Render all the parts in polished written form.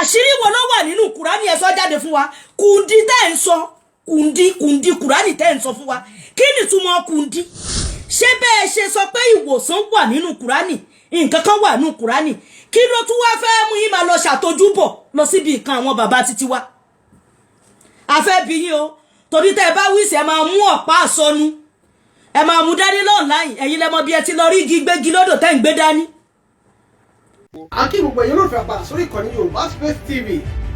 Àṣírí wo ló wà nínú Kùránì? Ẹ sọ jáde fún wa. Kùndí tẹ́ ẹ̀ ń sọ, kùndí, kùndí Kùránì tẹ́ ẹ̀ ń sọ fún wa, kí ni ìtumọ̀ kùndí? Ṣé bẹ́ẹ̀ ṣe sọ pé ìwòsàn wà nínú Kùránì, nǹkan kan wà nínú Kùránì, kí ló tún wá fẹ́ mú yín máa lọ ṣàtọ́jú bọ̀ lọ síbi nǹkan àwọn bàbá títí wa? A fẹ́ bi yín o, torí tẹ́ ẹ bá wíṣẹ́, ẹ máa mú ọ̀pá àsọnu, ẹ máa mú dání l'online. Ẹ̀yin lẹ́mọ bí ẹ ti lọ rí igi gbégi lódò tẹ́ ń gbé dání. A kí gbogbo ẹ̀yin olólùfẹ́ àpàdà sórí ìkànnì Yorùbá Space TV,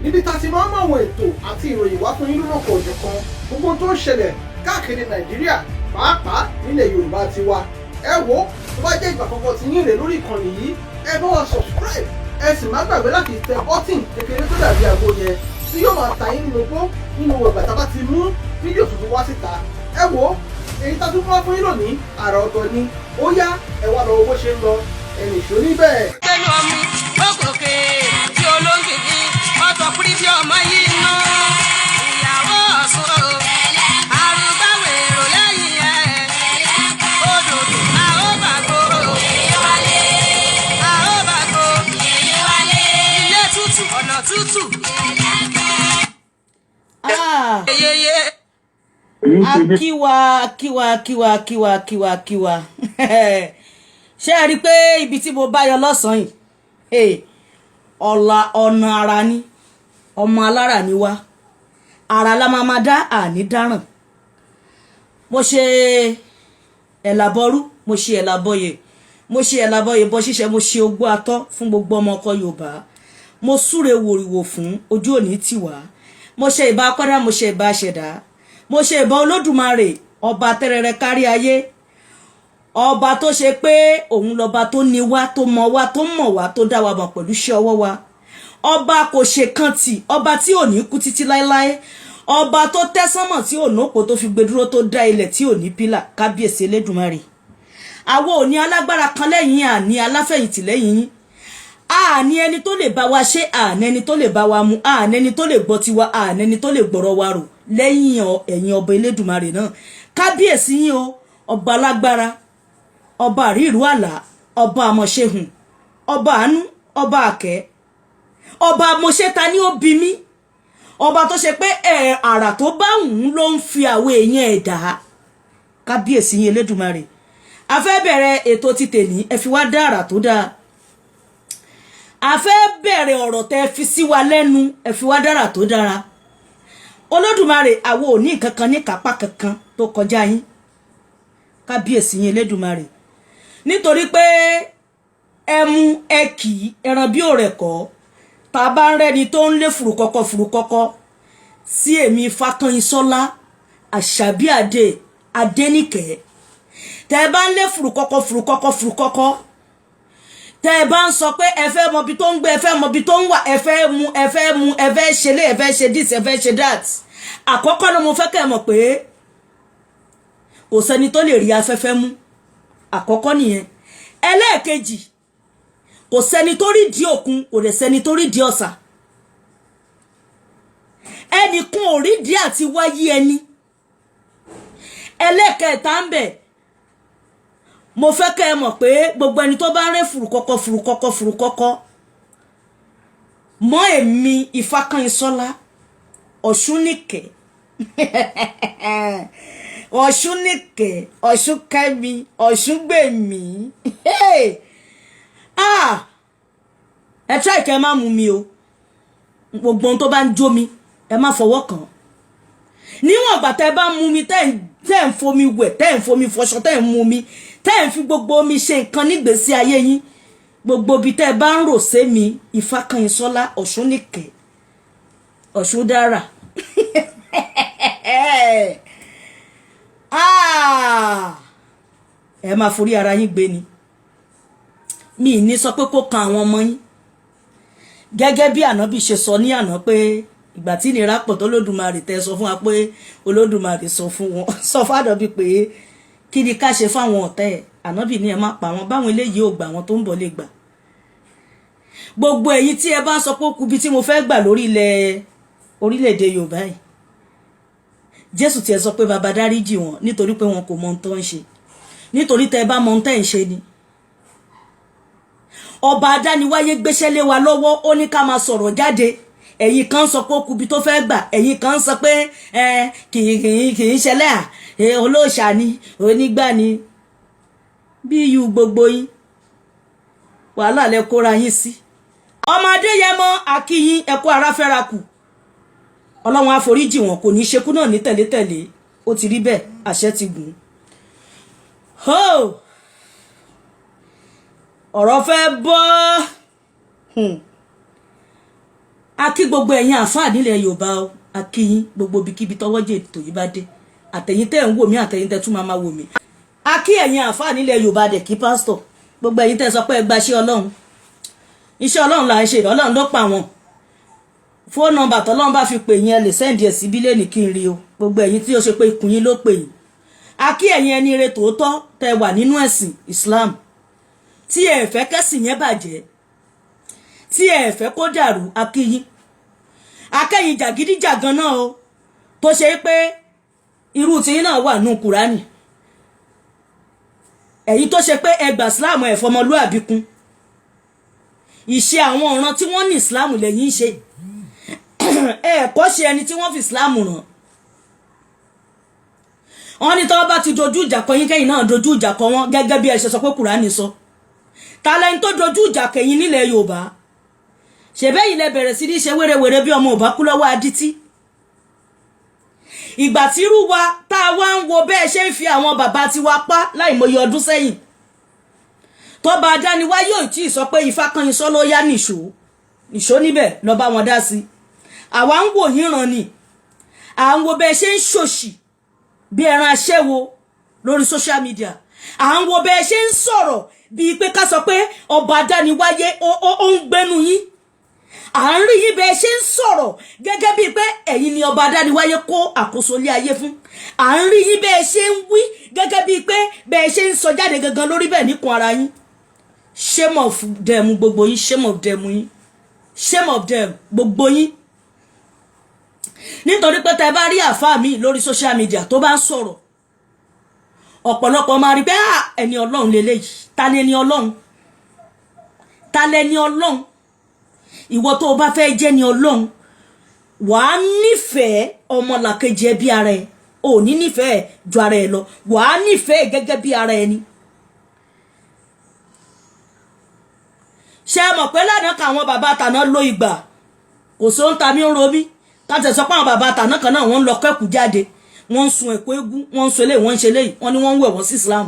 níbi tá a ti máa ń mú àwọn ètò àti ìròyìn wá fún yín lórúkọ òjọ̀kan, gbogbo tó ń ṣẹlẹ̀ káàkiri Nàìjíríà, pàápàá nílẹ̀ Yorùbá ti wa. Ẹ wo, tó bá jẹ́ ìgbà àkọ́kọ́ tí yín rè lórí ìkànnì yìí, ẹ bá wa subscribe, ẹ sì má gbàgbé láti tẹ button kékeré tó dàbí àgbo yẹn, tí yóò máa ta yín lólobó nínú ìgbà tá a bá ti mú fídíò tuntun wá síta. Ẹ wo, èyí tá a tún wá fún yín lónìí, àrà ọ̀tọ̀ ni. Ó yá, ẹ wá lọ wo bó ṣe ń lọ, ẹnì ìṣó níbẹ̀. Gbẹnu omi ó gòkè tí olóńgìní ọtọ̀ kúrí bí ọmọ yìí ná ìyàwó Ọ̀ṣun arúgbáwèrò lẹ́yìn ẹ̀ òdòdó a ó bàgbó a ó bàgbó ilé tútù ọ̀nà tútù. Ah. Yeye. Akíwa, akíwa, akíwa, akíwa, akíwa, akíwa. Ṣé ẹ rí i pé ibi tí mo bá yọ lọ́sàn-án yìí, ọ̀la ọ̀nà ara ni, ọmọ alára ni wá, ara la máa máa dá, àní dáràn. Mo ṣe ẹ̀làbọ̀rú, mo ṣe ẹ̀làbọ̀yè, mo ṣe ẹ̀làbọ̀yè bọ́ ṣíṣe, mo ṣe ogbó atọ́ fún gbogbo ọmọ ọkọ Yorùbá. Mo súre wòrìwò fún ojú òní tiwa. Mo ṣe ìbà akọ́dá, mo ṣe ìbà ṣẹ̀dá, mo ṣe ìbà Olódùmarè, ọba tẹ́rẹrẹ kárí ayé, ọba tó ṣe pé òun lọba tó ní wá, tó mọ̀ wá, tó mọ̀ wá, tó dá wa mọ̀ pẹ̀lú iṣẹ́ ọwọ́ wa, ọba kò ṣe kan tì, ọba tí ò ní kú títí láéláé, ọba tó tẹ́ sánmọ̀ tí ò nópo tó fi gbé dúró, tó dá ilẹ̀ tí ò ní pílà. Kábíyèsí Elédùmarè, àwọn ò ní alágbára kan lẹ́yìn, àní aláfẹ̀yìntì lẹ́yìn yín, àní ẹni tó lè bá wa ṣe, àní ẹni tó lè bá wa mu, àní ẹni tó lè gbọ́ tiwa, àní ẹni tó lè gbọ́rọ̀ wa rò lẹ́yìn ẹ̀yin ọba Elédùmarè náà. Kábíyèsí yín o, ọba alágbára, ọba àríìrú àlà, ọba àmọ̀ṣehùn, ọba àánú, ọba àkẹ́, ọba àmọ̀ṣẹ́ta ní ó bí mi, ọba tó ṣe pé ẹ̀ àrà tó bá wùn ló ń fi àwọn èèyàn ẹ̀dá. Kábíyèsí yín Elédùmarè. A fẹ́ bẹ̀rẹ̀ ètò ti tèní, ẹ fi wá dá àrà tó dáa. A fẹ́ bẹ̀rẹ̀ ọ̀rọ̀ tẹ́ fi sí wa lẹ́nu, ẹ fi wá dára tó dára. Olódùmarè, àwọn ò ní nǹkan kan ní kápá kankan tó kọjá yín. Kábíyèsí yín Elédùmarè, nítorí pé ẹmu ẹ kì í ẹran bí òrẹ̀ kọ́ tá a bá ń rẹ́ni tó ń lé fùrùkọ́kọ́ fùrùkọ́kọ́ sí èmi Fákànyìnsọ́lá Àṣàbíàdé Adéníkẹ́, tẹ́ ẹ bá ń lé fùrùkọ́kọ́ fùrùkọ́kọ́ fùrùkọ́kọ́, tẹ́ ẹ bá ń sọ pé ẹ fẹ́ mọ ibi tó ń gbé, ẹ fẹ́ mọ ibi tó ń wà, ẹ fẹ́ mú, ẹ fẹ́ mú, ẹ fẹ́ ṣe lé, ẹ fẹ́ ṣe this, ẹ fẹ́ ṣe that, àkọ́kọ́ ni mo fẹ́ kẹ́ ẹ mọ̀ pé kò sẹ́ni tó lè rí afẹ́fẹ́ mú. Àkọ́kọ́ nìyẹn. Ẹlẹ́ẹ̀kejì, kò sẹ́ni tó rí di òkun, kò dẹ̀ sẹ́ni tó rí di ọ̀sà. Ẹnìkan ò rí di àti wáyé ẹni. Ẹlẹ́ẹ̀kẹta ń bẹ̀, mo fẹ́ kẹ́ ẹ mọ̀ pé gbogbo ẹni tó bá ń rẹ́ fùrùkọ́kọ́ fùrùkọ́kọ́ fùrùkọ́kọ́ mọ́ èmi Ìfákànyìnsọ́lá Ọ̀ṣúnìkẹ́, Ọ̀ṣúnìkẹ́, Ọ̀ṣúnkẹ́mi, Ọ̀ṣúngbèmí, ah, ẹ try kẹ́ ẹ má mú mi o. Gbogbo ohun tó bá ń jó mi, ẹ má fọwọ́ kàn. Níwọ̀n ìgbà tẹ́ ẹ bá mú mi, tẹ́ ẹ̀ ń fomi wẹ̀, tẹ́ ẹ̀ ń fomi fọṣọ, tẹ́ ẹ̀ ń mú mi, tẹ́ ẹ̀ ń fi gbogbo omi ṣe nǹkan nígbèésí ayé yín, gbogbo ibi tẹ́ ẹ bá ń rò sé mi Ìfákànyìnsọ́lá Ọ̀ṣúnìkẹ́ Ọ̀ṣúndára, ah! Ẹ máa forí ara yín gbé ni. Mi ní sọ pé kó kan àwọn ọmọ yín, gẹ́gẹ́ bí ànábì ṣe sọ ní àná pé ìgbà tí ìnira pọ̀ tó Olódùmarè tẹ́ sọ fún wa pé Olódùmarè sọ fún wọn, sọ fún ànábì pé kí ni ká ṣe fáwọn ọ̀tá ẹ̀. Ànábì ní ẹ má pa wọn, báwọn eléyìí ò gbà, wọn tó ń bọ̀ lè gbà. Gbogbo èyí tí ẹ bá sọ pé ó kubi tí mo fẹ́ gbà lórí ilẹ̀ orílẹ̀-èdè Yorùbá yìí, Jésù tiẹ̀ sọ pé bàbá, dáríjì wọn, nítorí pé wọn kò mọ ohun tó ń ṣe. Nítorí tẹ́ ẹ bá mọ ohun tẹ́ ń ṣe ni. Ọba adániwáyé gbéṣẹ́ lé wa lọ́wọ́, ó ní ká máa sọ̀rọ̀ jáde. Ẹ̀yin kan sọ pé ó kubi tó fẹ́ gbà, ẹ̀yin kan sọ pé ẹ kì í ṣẹlẹ̀ à olóòṣà ni, onígbà ni bí iyù. Gbogbo yín, wàhálà lẹ kóra yín sí. Ọmọdé yẹn mọ akíyín, ẹkú ara fẹ́ra kù. Ọlọ́run àforíjì wọn, kò ní í ṣekú náà ní tẹ̀lé-tẹ̀lé. Ó ti rí bẹ́ẹ̀, àṣẹ ti gùn. Ho, ọ̀rọ̀ fẹ́ bọ́. A kí gbogbo ẹ̀yin àáfàá nílẹ̀ Yorùbá o. A kí yín gbogbo ibikíbi tọwọ́jẹ̀ ètò yìí bá dé, àtẹ̀yin tẹ́ ń wò mí, àtẹ̀yin tẹ́ tún máa wò mí. A kí ẹ̀yin àáfàá nílẹ̀ Yorùbá dẹ̀ kí pásítọ̀, gbogbo ẹ̀yin tẹ́ sọ pé ẹ gba iṣẹ́ Ọlọ́run. Iṣẹ́ Ọlọ́run là ń ṣe, Ọlọ́run ló pa wọn. Phone number tọ́lọ́run bá fi pè yín, ẹ lè send ẹ̀ síbí lẹ́nìí kí n rí o. Gbogbo ẹ̀yin tí ó ṣe pé ikùn yín ló pè yín, a kí ẹ̀yin ẹni ire tòótọ́ tẹ́ wà nínú ẹ̀sìn Islam, tí ẹ fẹ́ kẹ́sìn yẹn bàjẹ́, tí ẹ fẹ́ kó dàrú. A kí yín. Akẹ́yìn jàgídíjàgan náà o, tó ṣe pé irú tiyín náà wà nù Kúránì. Ẹ̀yin tó ṣe pé ẹ gbà Islam, ẹ̀ fọmọlúàbí kún ìṣe àwọn ọ̀ràn tí wọ́n ní Islam lẹ́yìn ń ṣe, ẹ kọ́ ṣe ẹni tí wọ́n fi Islam ràn. Wọ́n ní tọ́wọ́ bá ti dojú ìjà kọ yín, kẹ́yìn náà dojú ìjà kọ wọ́n, gẹ́gẹ́ bí ẹ ṣe sọ pé Kùránì sọ. Ta lẹni tó dojú ìjà kẹyìn nílẹ̀ Yorùbá? Ṣèbẹ́yìn lẹ bẹ̀rẹ̀ sí ní ṣe wérewère bí ọmọ òbá kú lọ́wọ́ adití. Ìgbà tí irú wa tá a wá ń wo bẹ́ẹ̀ ṣe ń fi àwọn bàbá tiwa pa láìmọye ọdún sẹ́yìn, tọ́ba adániwá yóò tí ì sọ pé ifá kan iṣọ́ ló yá, nìṣó nìṣó níbẹ̀ lọ bá wọn dá sí. Àwa ń wò yín ràn ni, à ń wo bẹ́ẹ̀ ṣe ń ṣòṣì bí ẹran aṣẹ́wó lórí social media, à ń wo bẹ́ẹ̀ ṣe ń sọ̀rọ̀ bíi pé ká sọ pé ọba adániwáyé ó ń gbénu yín. À ń rí yín bẹ́ẹ̀ ṣe ń sọ̀rọ̀ gẹ́gẹ́ bíi pé ẹ̀yin ni ọba adániwáyé kó àkóso ilé ayé fún. À ń rí yín bẹ́ẹ̀ ṣe ń wí gẹ́gẹ́ bíi pé bẹ́ẹ̀ ṣe ń sọ jáde gangan lórí bẹ́ẹ̀ níkun ara yín. Shame of them, gbogbo yín. Shame of them yín, shame of them, gbogbo yín. Nítorí pé tẹ bá rí àáfàá mi lórí social media tó bá ń sọ̀rọ̀, ọ̀pọ̀lọpọ̀ máa rí pé ẹni Ọlọ́run lélẹ́yìí. Ta ni ẹni Ọlọ́run? Ta lẹni Ọlọ́run? Ìwọ tó o bá fẹ́ jẹ́ ni Ọlọ́run, wàá nífẹ̀ẹ́ ọmọlàkejì ẹ bí ara ẹ. Ò ní nífẹ̀ẹ́ ju ara ẹ lọ, wàá nífẹ̀ẹ́ gẹ́gẹ́ bí ara ẹni. Ṣé ẹ mọ̀ pé lánàá kan àwọn bàbá tàná ló ìgbà kò sóhun ta mí ń ro mí káṣẹ sọ pé àwọn bàbá tàná kan náà, wọ́n ń lọ kẹ́kù jáde, wọ́n ń sun ẹ̀kọ́ eégún, wọ́n ń sọ eléyìí, wọ́n ń ṣe eléyìí, wọ́n ní wọ́n ń wẹ̀ wọ́n sí Islam.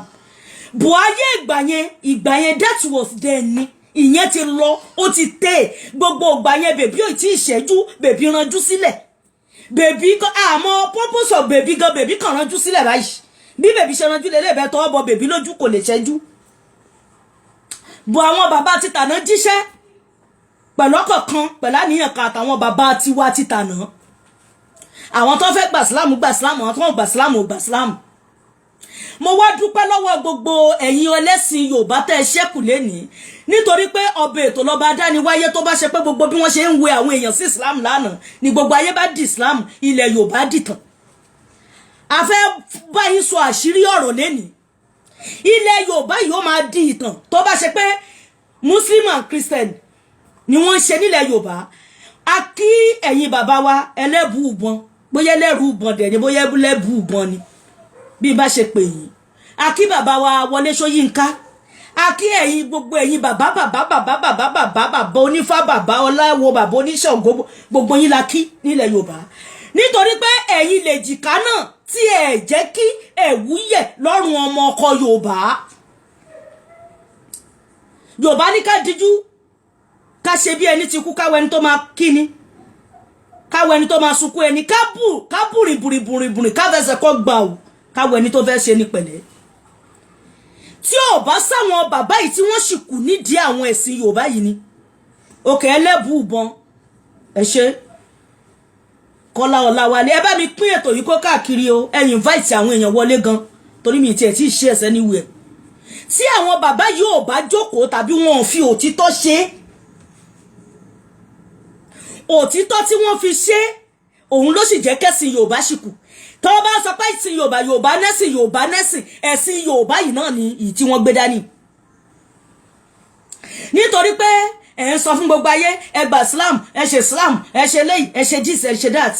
Buhari ìgbà yẹn, ìgbà yẹn, that was then ni. Ìyẹn ti lọ, ó ti tẹ̀. Gbogbo ìgbà yẹn, baby ò tí ì ṣẹ́jú, baby ranjú sílẹ̀, baby àmọ́ purpose of baby gan, baby kàn ranjú sílẹ̀ báyìí. Bí baby ṣe ranjú lélẹ̀ bẹ́ẹ̀, tọwọ́ bọ baby lójú, kò lè ṣẹ́jú. Bọ̀ àwọn bàbá ti tàná jíṣẹ́ pẹ̀lú ọkọ̀ kan, pẹ̀lú àníyàn kan, àtàwọn bàbá tiwa ti tàná, àwọn tó fẹ́ gbà sílámù gbà sílámù, àwọn tó ń gbà sílámù ò gbà sílámù. Mo wá dúpẹ́ lọ́wọ́ gbogbo ẹ̀yin ẹlẹ́sìn Yorùbá tẹ́ ẹ ṣẹ́kù lénìí, nítorí pé ọbẹ̀ ètò lọ́ba adániwáyé. Tó bá ṣe pé gbogbo bí wọ́n ṣe ń wé àwọn èèyàn sí Islam lánàá ni gbogbo ayé bá di Islam, ilẹ̀ Yorùbá dìtàn. A fẹ́ báyìí sọ àṣírí ọ̀rọ̀ lénìí. Ilẹ̀ Yorùbá yìí ó máa di ìtàn. Tó bá ṣe pé Muslim and Christian ni wọ́n ń ṣe nílẹ̀ Yorùbá. A kí ẹ̀yin bàbá wa ẹlẹ́bùúbọn, bóyá ẹlẹ́rùúbọn dẹ̀ ni, bóyá ẹlẹ́bùúbọn ni, bí bá ṣe pè yín. A kí bàbá wa Wọlé Ṣóyínká. A kí ẹ̀yin, gbogbo ẹ̀yin bàbá bàbá bàbá bàbá bàbá bàbá onífá, bàbá ọláwo, bàbá oníṣàngó, gbogbo yín la kí nílẹ̀ Yorùbá, nítorí pé ẹ̀yin lè jìká náà tí ẹ jẹ́ kí ẹ̀wú yẹ̀ lọ́rùn ọmọ ọkọ Yorùbá. Yorùbá ní ká díjú, ká ṣe bí ẹni ti kú, káwọ ẹni tó máa kíni, káwọ ẹni tó máa sunkún ẹni, ká bù ká bùrì bùrì bùrì bùrì, ká fẹsẹ̀ kọ́ gbà ò, káwọ ẹni tó fẹ́ ṣe ní pẹ̀lẹ́. Tí ò bá sáwọn bàbá yìí tí wọ́n sì kù nídìí àwọn ẹ̀sìn Yorùbá yìí ni òkè ẹlẹ́bùúbọn. Ẹ ṣe, Kọ́lá Ọláwálé. Ẹ bá mi pín ètò yìí kó káàkiri o. Ẹ invite àwọn èèyàn wọlé gan, torí mi tiẹ̀ tí ì ṣe ẹ̀sẹ̀ níwèé. Tí àwọn bàbá yìí ò bá jókòó tàbí wọn ò fi òtítọ́ ṣe, òtítọ́ tí wọ́n fi ṣe, òun ló sì jẹ́ kẹ́sìn Yorùbá sì kù. Tó bá sọ pé ẹ̀sìn Yorùbá, Yorùbá nẹ́sìn, Yorùbá nẹ́sìn, ẹ̀sìn Yorùbá yìí náà ni ìyí tí wọ́n gbé dání. Nítorí pé ẹ ń sọ fún gbogbo ayé, ẹ gba Islam, ẹ ṣe Islam, ẹ ṣe léyìí, ẹ ṣe this, ẹ ṣe that.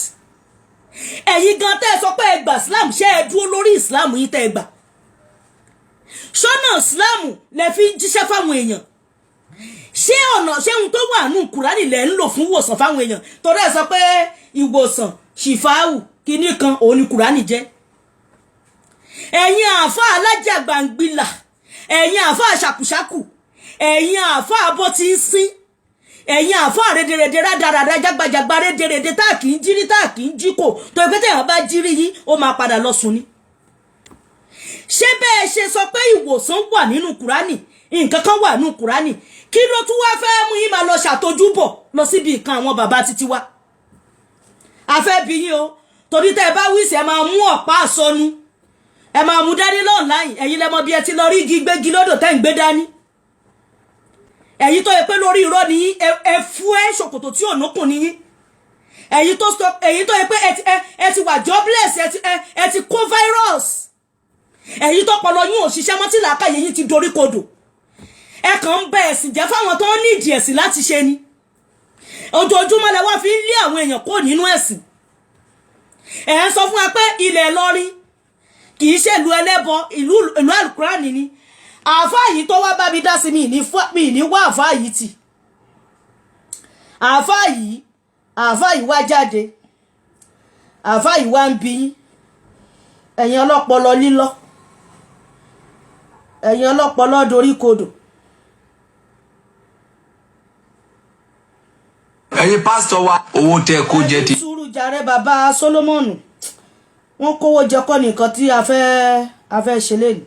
Ẹ̀yin gan tẹ́ ẹ sọ pé ẹ gba Islam, ṣé ẹ dúró lórí Islam yìí tẹ́ ẹ gbà? Ṣọ́nà Islam lẹ fi ń jíṣẹ́ fáwọn èèyàn? Ṣé ọ̀nà, ṣé ohun tó wà nù Kùránì lẹ ń lò fún ìwòsàn fáwọn èèyàn? Torí ẹ sọ pé ìwòsàn ṣìfáwù kínní kan òun ni Kùránì jẹ́. Ẹ̀yin àáfàá alájàgbàǹgbìlà, ẹ̀yin àáfàá ṣàkùṣàkù, ẹ̀yin àáfàá bó ti ń sín, ẹ̀yin àáfàá rédèrèdè rádaràdà, jágbajàgba, rédèrèdè tá kì í jírí, tá kì í jí kò tó ẹgbẹ́ tẹ̀yàn bá jírí yín, ó máa padà lọ sùn ni. Ṣé bẹ́ẹ̀ ṣe sọ pé ìwòsàn wà nínú Kùránì, nǹkan kan wà nínú Kùránì, kí ló tún wá fẹ́ mú yín máa lọ ṣàtojúbọ̀ lọ síbi nǹkan àwọn bàbá títí wa? Afẹ́ bí yín o, torí tẹ́ ẹ bá wíṣẹ́, ẹ máa mú ọ̀pá àsọnu, ẹ máa mú dání l'online. Ẹ̀yin lẹ́mọ bí ẹ ti lọ rí igi gbégi lódò tẹ́ ń gbé dání. Ẹ̀yin tó yẹ pé lórí irọ́ ni yín, ẹ fú ẹ ṣòkòtò tí ò nókùn ni yín. Ẹ̀yin tó sọ, ẹ̀yin tó yẹ pé ẹ ti wà jobless, ẹ ti kó virus. Ẹ̀yin tó pọlọ yín ò ṣiṣẹ́ mọ́, tí làákàyè yín ti dorí kodò, ẹ kàn ń bẹ ẹ̀sìn jẹ́ fáwọn tó ń nídìí ẹ̀sìn láti ṣe ni. Ojoojúmọ́ lẹ wá fi ń lé àwọn èèyàn kó nínú ẹ̀sìn. Ẹ̀ ń sọ fún wa pé ilẹ̀ Ìlọrin kì í ṣèlú ẹlẹ́bọ, ìlú alukurani ni. Àáfàá yìí tó wá bá mi dá sí mi ní, mi ní wá àáfàá yìí tì. Àáfàá yìí wá jáde, àáfàá yìí wá ń bí yín, ẹ̀yin ọlọ́pọlọ lílọ́, ẹ̀yin ọlọ́pọlọ dorí kodò. Ẹ̀yin pásítọ̀ wa, owó tẹ kó jẹ ti. Sùúrù jàre, bàbá Solomoni. Wọ́n kówó jẹ kọ́ nìkan tí a fẹ́ ṣe lẹ́nu.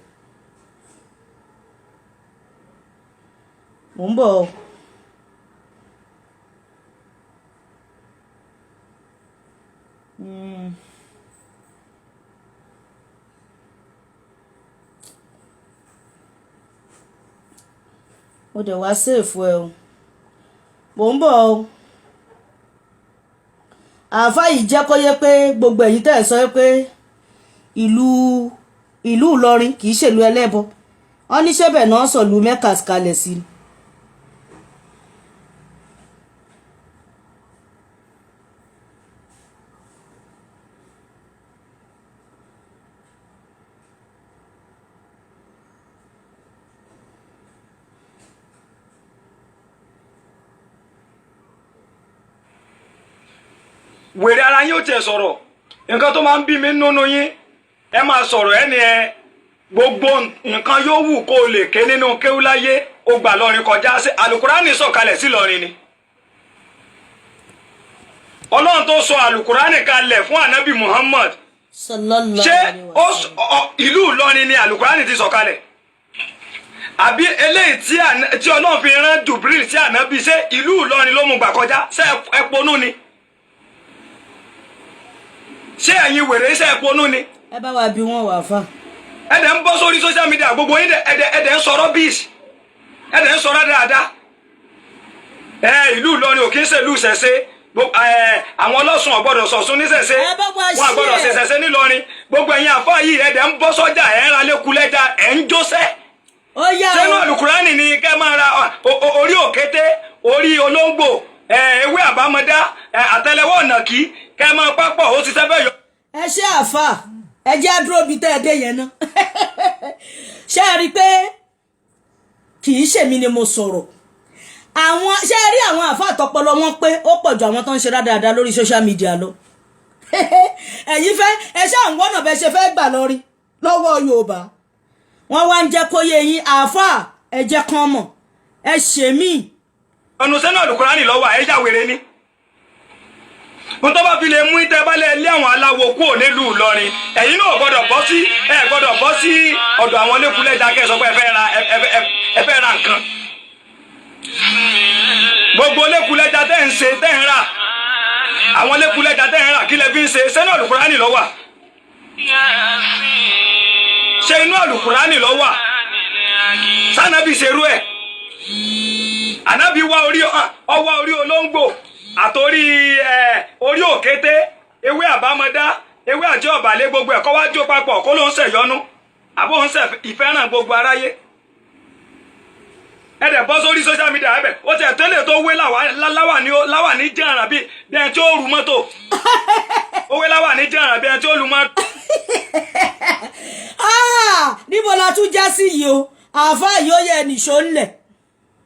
Mò ń bọ̀ o. Mo dẹ̀ wá save ẹ o, mò ń bọ̀ o. Àáfàá yìí jẹ́ kó yé pé gbogbo ẹ̀yin tẹ́ ẹ̀ sọ pé ìlú Ìlọrin kì í ṣèlú ẹlẹ́bọ, wọ́n ní ṣébẹ̀ náà sọ̀lú Mẹ́kà kalẹ̀ sí ni. Wèrè ara yín ó tiẹ̀ sọ̀rọ̀. Nǹkan tó máa ń bí mi nínú yín, ẹ máa sọ̀rọ̀ ẹni ẹ gbogbo nǹkan yóò wù kó o lè ké nínú kéwú láyé, ó gbà lọrin kọjá sí alukurani sọ̀kalẹ̀ sí lọrin ni. Ọlọ́run tó sọ alukurani kalẹ̀ fún anabi Muhammad, Sallallahu ṣé alaihi ó wasallam. Ìlú Ìlọrin ni alukurani ti sọ̀kalẹ̀? Àbí eléyìí tí Ọlọ́run fi rán Jubril sí ànábì, ṣé ìlú Ìlọrin ló mú gbà kọjá? Ṣé ẹ ponú ni? Ṣé ẹ̀yin wèrè, ṣé ẹ ponú ni? Ẹ bá wa bí wọn wà fà. Ẹ̀dẹ̀ ń bọ́ sórí social media, gbogbo yín ẹ̀dẹ̀ ń sọ̀rọ̀ bíìsì, ẹ̀dẹ̀ ń sọ̀rọ̀ dáadáa. Ẹ ìlú Ìlọrin ò kí ń ṣèlú ṣẹ̀ṣe, àwọn ọlọ́sùn ọ̀gbọ́dọ̀ sọ̀sùn níṣẹ̀ṣe, Ẹ bá wa wọn àgbọ́dọ̀ share. ṣe ṣẹ̀ṣe nílọrin. Gbogbo ẹ̀yin àfáà yìí, ẹ̀dẹ̀ ń bọ́ sọ́jà, ẹ̀ ń ra lẹ́kulẹ́ja, ẹ̀ ń jóṣẹ́. Ó yá Sẹ́nu o. àlùkùránì ni kẹ́ máa ra orí òkété, orí olóńgbò, ewé àbámọ́dá, àtẹ́lẹwọ́ ọ̀nàkí, kẹ́ máa pápọ̀ ó ti sẹ́fẹ̀ yọ. Ẹ ṣe àfà, ẹ jẹ́ àdúró bíi tẹ́ ẹ dé yẹn ná. Ṣé ẹ rí i pé kì í ṣèmi ni mo sọ̀rọ̀? Àwọn, ṣé ẹ rí àwọn àfà àtọpọlọ wọn pé ó pọ̀ ju àwọn tó ń ṣe rádaràda lórí social media lọ. Ẹ̀yin fẹ́ ẹ ṣáà ń wọ́nà bẹ́ẹ̀ ṣe fẹ́ gbà lọ́rí lọ́wọ́ Yorùbá. Wọ́n wá ń jẹ́ kó yé yín. Àáfà, ẹ jẹ́ kán mọ̀, ẹ ṣe mí. Ọ̀nà sẹ́nu àlùkùránì lọ́wọ́ ẹ̀ yà wèrè ni. Mo tó bá fi lè mú ìtẹ́ bá lẹ̀ lé àwọn aláwo kúrò nílùú Ìlọrin, ẹ̀yin náà gbọ́dọ̀ bọ́ sí, ẹ gbọ́dọ̀ bọ́ sí ọ̀dọ̀ àwọn lẹ́kúlẹ́jà kẹ́ ẹ sọ pé ẹ fẹ́ ra nǹkan. Gbogbo lẹ́kúlẹ́jà tẹ́ ń ṣe, tẹ́ ń rà, àwọn lẹ́kúlẹ́jà tẹ́ ń rà, kí lẹ fi ń ṣe? Sẹ́nu àlùkùránì ló wà? Ṣé inú àlùkùránì ló wà? Sànàbì ṣerú ẹ̀? Ànábì wá orí ọwọ́ orí olóńgbò àtòrí ẹ orí òkété, ewé àbámọ́dá, ewé àjẹ́ ọ̀bàlẹ̀, gbogbo ẹ̀ kọ́ wá jó papọ̀, kó ló ń ṣẹ̀yọnu àbó ń ṣe ìfẹ́ràn gbogbo aráyé. Ẹ dẹ̀ bọ́ sórí social media, ẹ bẹ̀ ó ti ẹ̀ tẹ́lẹ̀ tó wé láwà ní jẹ̀ràn bí ẹni tí ó rù mọ́tò. Ó wé láwà ní jẹ̀ràn bí ẹni tí ó lu mọ́tò. Ah, níbo la tún já sí yìí o? Àáfàá yìí, ó yẹ nìṣó ńlẹ̀.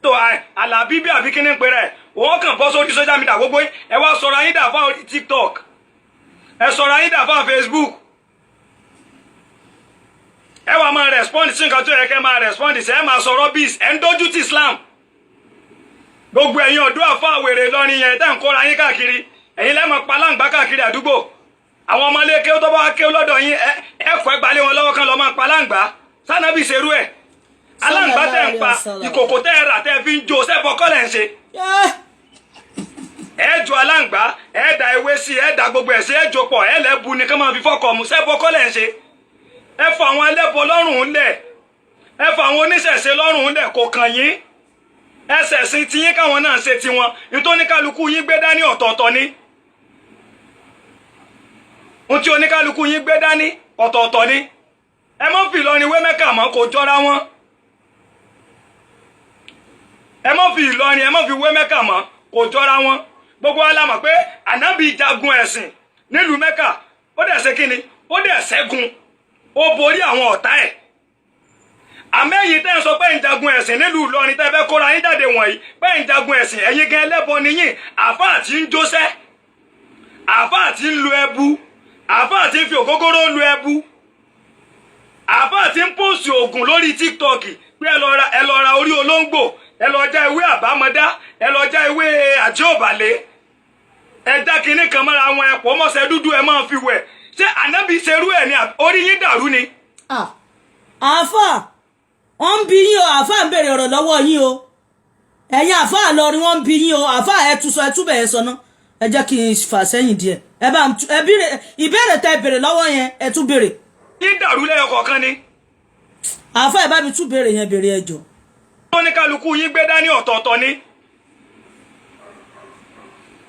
Tó àlàbí bí àbí kíní pé rẹ̀, òun kàn bọ́ sórí social media. Gbogbo yín, ẹ wá sọ̀rọ̀ ayé dà fáwọn orí TikTok, ẹ sọ̀rọ̀ ayé dà fáwọn Facebook. Ẹ wá máa respond sí nǹkan tó yẹ kẹ́ máa respond sí. Ẹ máa sọ̀rọ̀ bíis, ẹ ń dójú ti Islam. Gbogbo ẹ̀yin ọ̀dọ́ àfa àwèrè Ìlọrin yẹn tẹ́ ń kóra yín káàkiri, ẹ̀yin lẹ́mọ̀ paláǹgbá káàkiri àdúgbò. Àwọn ọmọlé kéwú tó bá wá kéwú lọ́dọ̀ yín, ẹ kọ́ ẹgbàálé wọn lọ́wọ́ kan lọ́ máa paláǹgbá. Sànàbì ṣerú ẹ̀? Aláǹgbá tẹ́ ń pa, ìkòkò tẹ́ ẹ rà tẹ́ fi ń jó sẹ́bọ̀ kọ́lẹ̀ ń ṣe. Ẹ jọ aláǹgbá, ẹ da ewé sí, ẹ da gbogbo ẹ̀ sí, ẹ jọ pọ̀, ẹ lẹ́bu ni ká máa fi fọ́kọ̀ mu. Sẹ́bọ̀ kọ́lẹ̀ ń ṣe? Ẹ fọ àwọn ẹlẹ́bọ lọ́rùn ńlẹ̀, ẹ fọ àwọn oníṣẹ̀ṣe lọ́rùn ńlẹ̀. Kò kàn yín. Ẹsẹ̀ sin tiyín, káwọn náà ṣe tiwọn. Nítorí kálukú yín gbé dání ọ̀tọ̀ọ̀tọ̀ ni. Ohun tí oníkálukú yín gbé dání ọ̀tọ̀ọ̀tọ̀ ni. Ẹ mọ́ fi Ìlọrin wé Mẹ́kà mọ́, kò jọra wọn. Ẹ mọ́ fi Ìlọrin, ẹ mọ́ fi wé Mẹ́kà mọ́, kò jọra wọn. Gbogbo wa la mọ̀ pé Ànábì jagun ẹ̀sìn nílùú Mẹ́kà. Ó dẹ̀ ṣe kíni? Ó dẹ̀ ṣẹ́gun, ó borí àwọn ọ̀tá ẹ̀. Àmẹ́yìn tẹ́ ń sọ pé ń jagun ẹ̀sìn nílùú Ìlọrin, tẹ́ fẹ́ kóra yín jáde wọ̀nyí pé ń jagun ẹ̀sìn, ẹ̀yin gan ẹlẹ́bọ nìyín. Àfáà tí ń jósẹ́, àfáà tí ń lu ẹbu, àfáà tí ń fi ògógóró lu ẹbu, àfáà tí ń post oògùn lórí TikTok pé ẹ lọ ra orí olóńgbò, ẹ lọ já ewé àbámọ́dá, ẹ lọ já ewé àti òbàlẹ̀, ẹ dá kinní kan mọ́ra wọn, ẹ pọ̀ mọ́sẹ̀ dúdú, ẹ máa fi wẹ̀. Ṣé Ànábì ṣerú ẹ̀ ni? Orí yín dàrú ni. Àáfàá, wọ́n ń bi yín o. Àáfàá ń béèrè ọ̀rọ̀ lọ́wọ́ yín o. Ẹ̀yin àáfàá lọrin, wọ́n ń bi yín o. Àáfàá, ẹ tún sọ, ẹ túbẹ̀ ẹ sọ ná. Ẹ jẹ́ kí n fà sẹ́yìn díẹ̀. Ẹ bá ẹ béèrè ìbéèrè tẹ béèrè lọ́wọ́ yẹn, ẹ tún béèrè. Yín dàrú lẹ́yọ kọ̀ọ̀kan ni. Àáfàá, ẹ bá mi tún béèrè yẹn béèrè, ẹ jọ̀ọ́. Oníkálukú yín gbé dání ọ̀tọ̀ọ̀tọ̀ ni.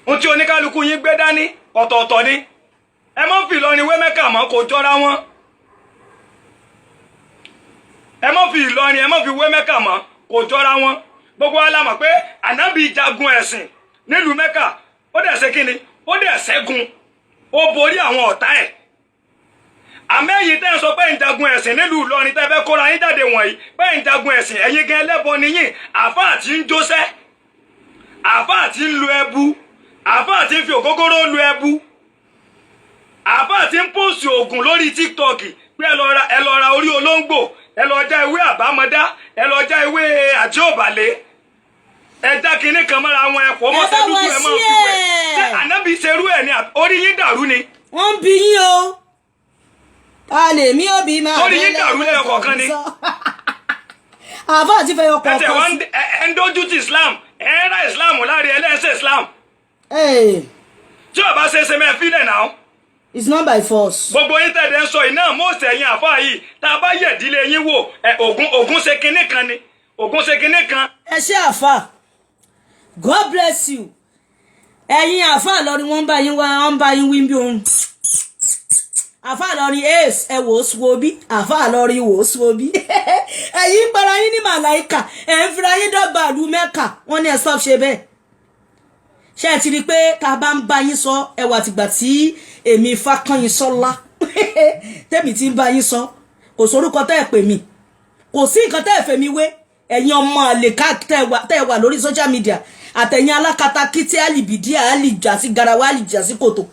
Ohun tí oníkálukú yín gbé dání ọ̀tọ̀ọ̀tọ̀ ni. Ẹ má fi Ìlọrin wé Mẹ́kà mọ́, kò jọra wọn. Ẹ má fi Ìlọrin, ẹ má fi wé Mẹ́kà mọ́, kò jọra wọn. Gbogbo wa la mọ̀ pé Ànábì jagun ẹ̀sìn nílùú Mẹ́kà. Ó dẹ̀ ṣe kíni? Ó dẹ̀ ṣẹ́gun, ó borí àwọn ọ̀tá ẹ̀. Àmẹ́yìn tẹ́ ń sọ pé ń jagun ẹ̀sìn nílùú Ìlọrin, tẹ́ fẹ́ kóra yín jáde wọ̀nyí pé ń jagun ẹ̀sìn, ẹ̀yin gan ẹlẹ́bọ nìyín. Àfáà tí ń jósẹ́, àfáà tí ń lu ẹbu, àfáà tí ń fi ògógóró lu ẹbu, àfáà tí ń post oògùn lórí TikTok pé ẹ lọ ra orí olóńgbò, ẹ lọ já ewé àbámọ́dá, ẹ lọ já ewé àti òbàlẹ̀, ẹ dá kinní kan mọ́ra wọn, ẹ pọ̀ mọ́sẹ̀ dúdú, ẹ máa fi wẹ̀. Ṣé Ànábì ṣerú ẹ̀ ni? Orí yín dàrú ni. Wọ́n ń bi yín o. A lè mí òbí máa. Orí yín dàrú lẹ́yọ kọ̀ọ̀kan ni. Àáfàá ti fẹ́ yọ Ẹ tẹ̀ wá kọ̀ọ̀kan sí. Ẹ ń dójú ti Islam, ẹ ń ra Islam láre, ẹlẹ́sẹ̀ Islam. Hey, Tí ó bá ṣe é ṣe mẹ́ fílẹ̀ náà. It's not by force. Gbogbo yín tẹ̀lé ń sọ iná mọ́ọ̀sì, ẹ̀yin àfáà yìí, tá a bá yẹ̀ dílé yín wò, ẹ ògùn ṣe kinní kan ni, ògùn ṣe kinní kan. Ẹ ṣé àáfàá, God bless you. Ẹ̀yin àáfàá lọrin, wọ́n ń bá yín wá, wọ́n ń bá yín wí bí ohun. Àáfàá lọrin ace, ẹ wò ó sùn bí àáfàá lọrin wò ó sùn bí. Ẹ̀yin ń para yín ní màláìkà, ẹ̀ ń fira yín dọ́gba ìlú Mẹ́kà. Wọ́n ní ẹ stop ṣe bẹ́ẹ̀. Ṣé ẹ ti rí i pé tá a bá ń bá yín sọ, ẹ wà tìgbà tí èmi Fákànyìn Sọlá tèmi ti ń bá yín sọ, kò sórúkọ tẹ́ ẹ pè mí, kò sí nǹkan tẹ́ ẹ fẹ́ mi wé. Ẹ̀yin ọmọ àlè ká tẹ́ ẹ wà lórí social media, àtẹ̀yìn alákatakítí, àlìbìdí, àlìjà sí garawa, àlìjà sí kòtò,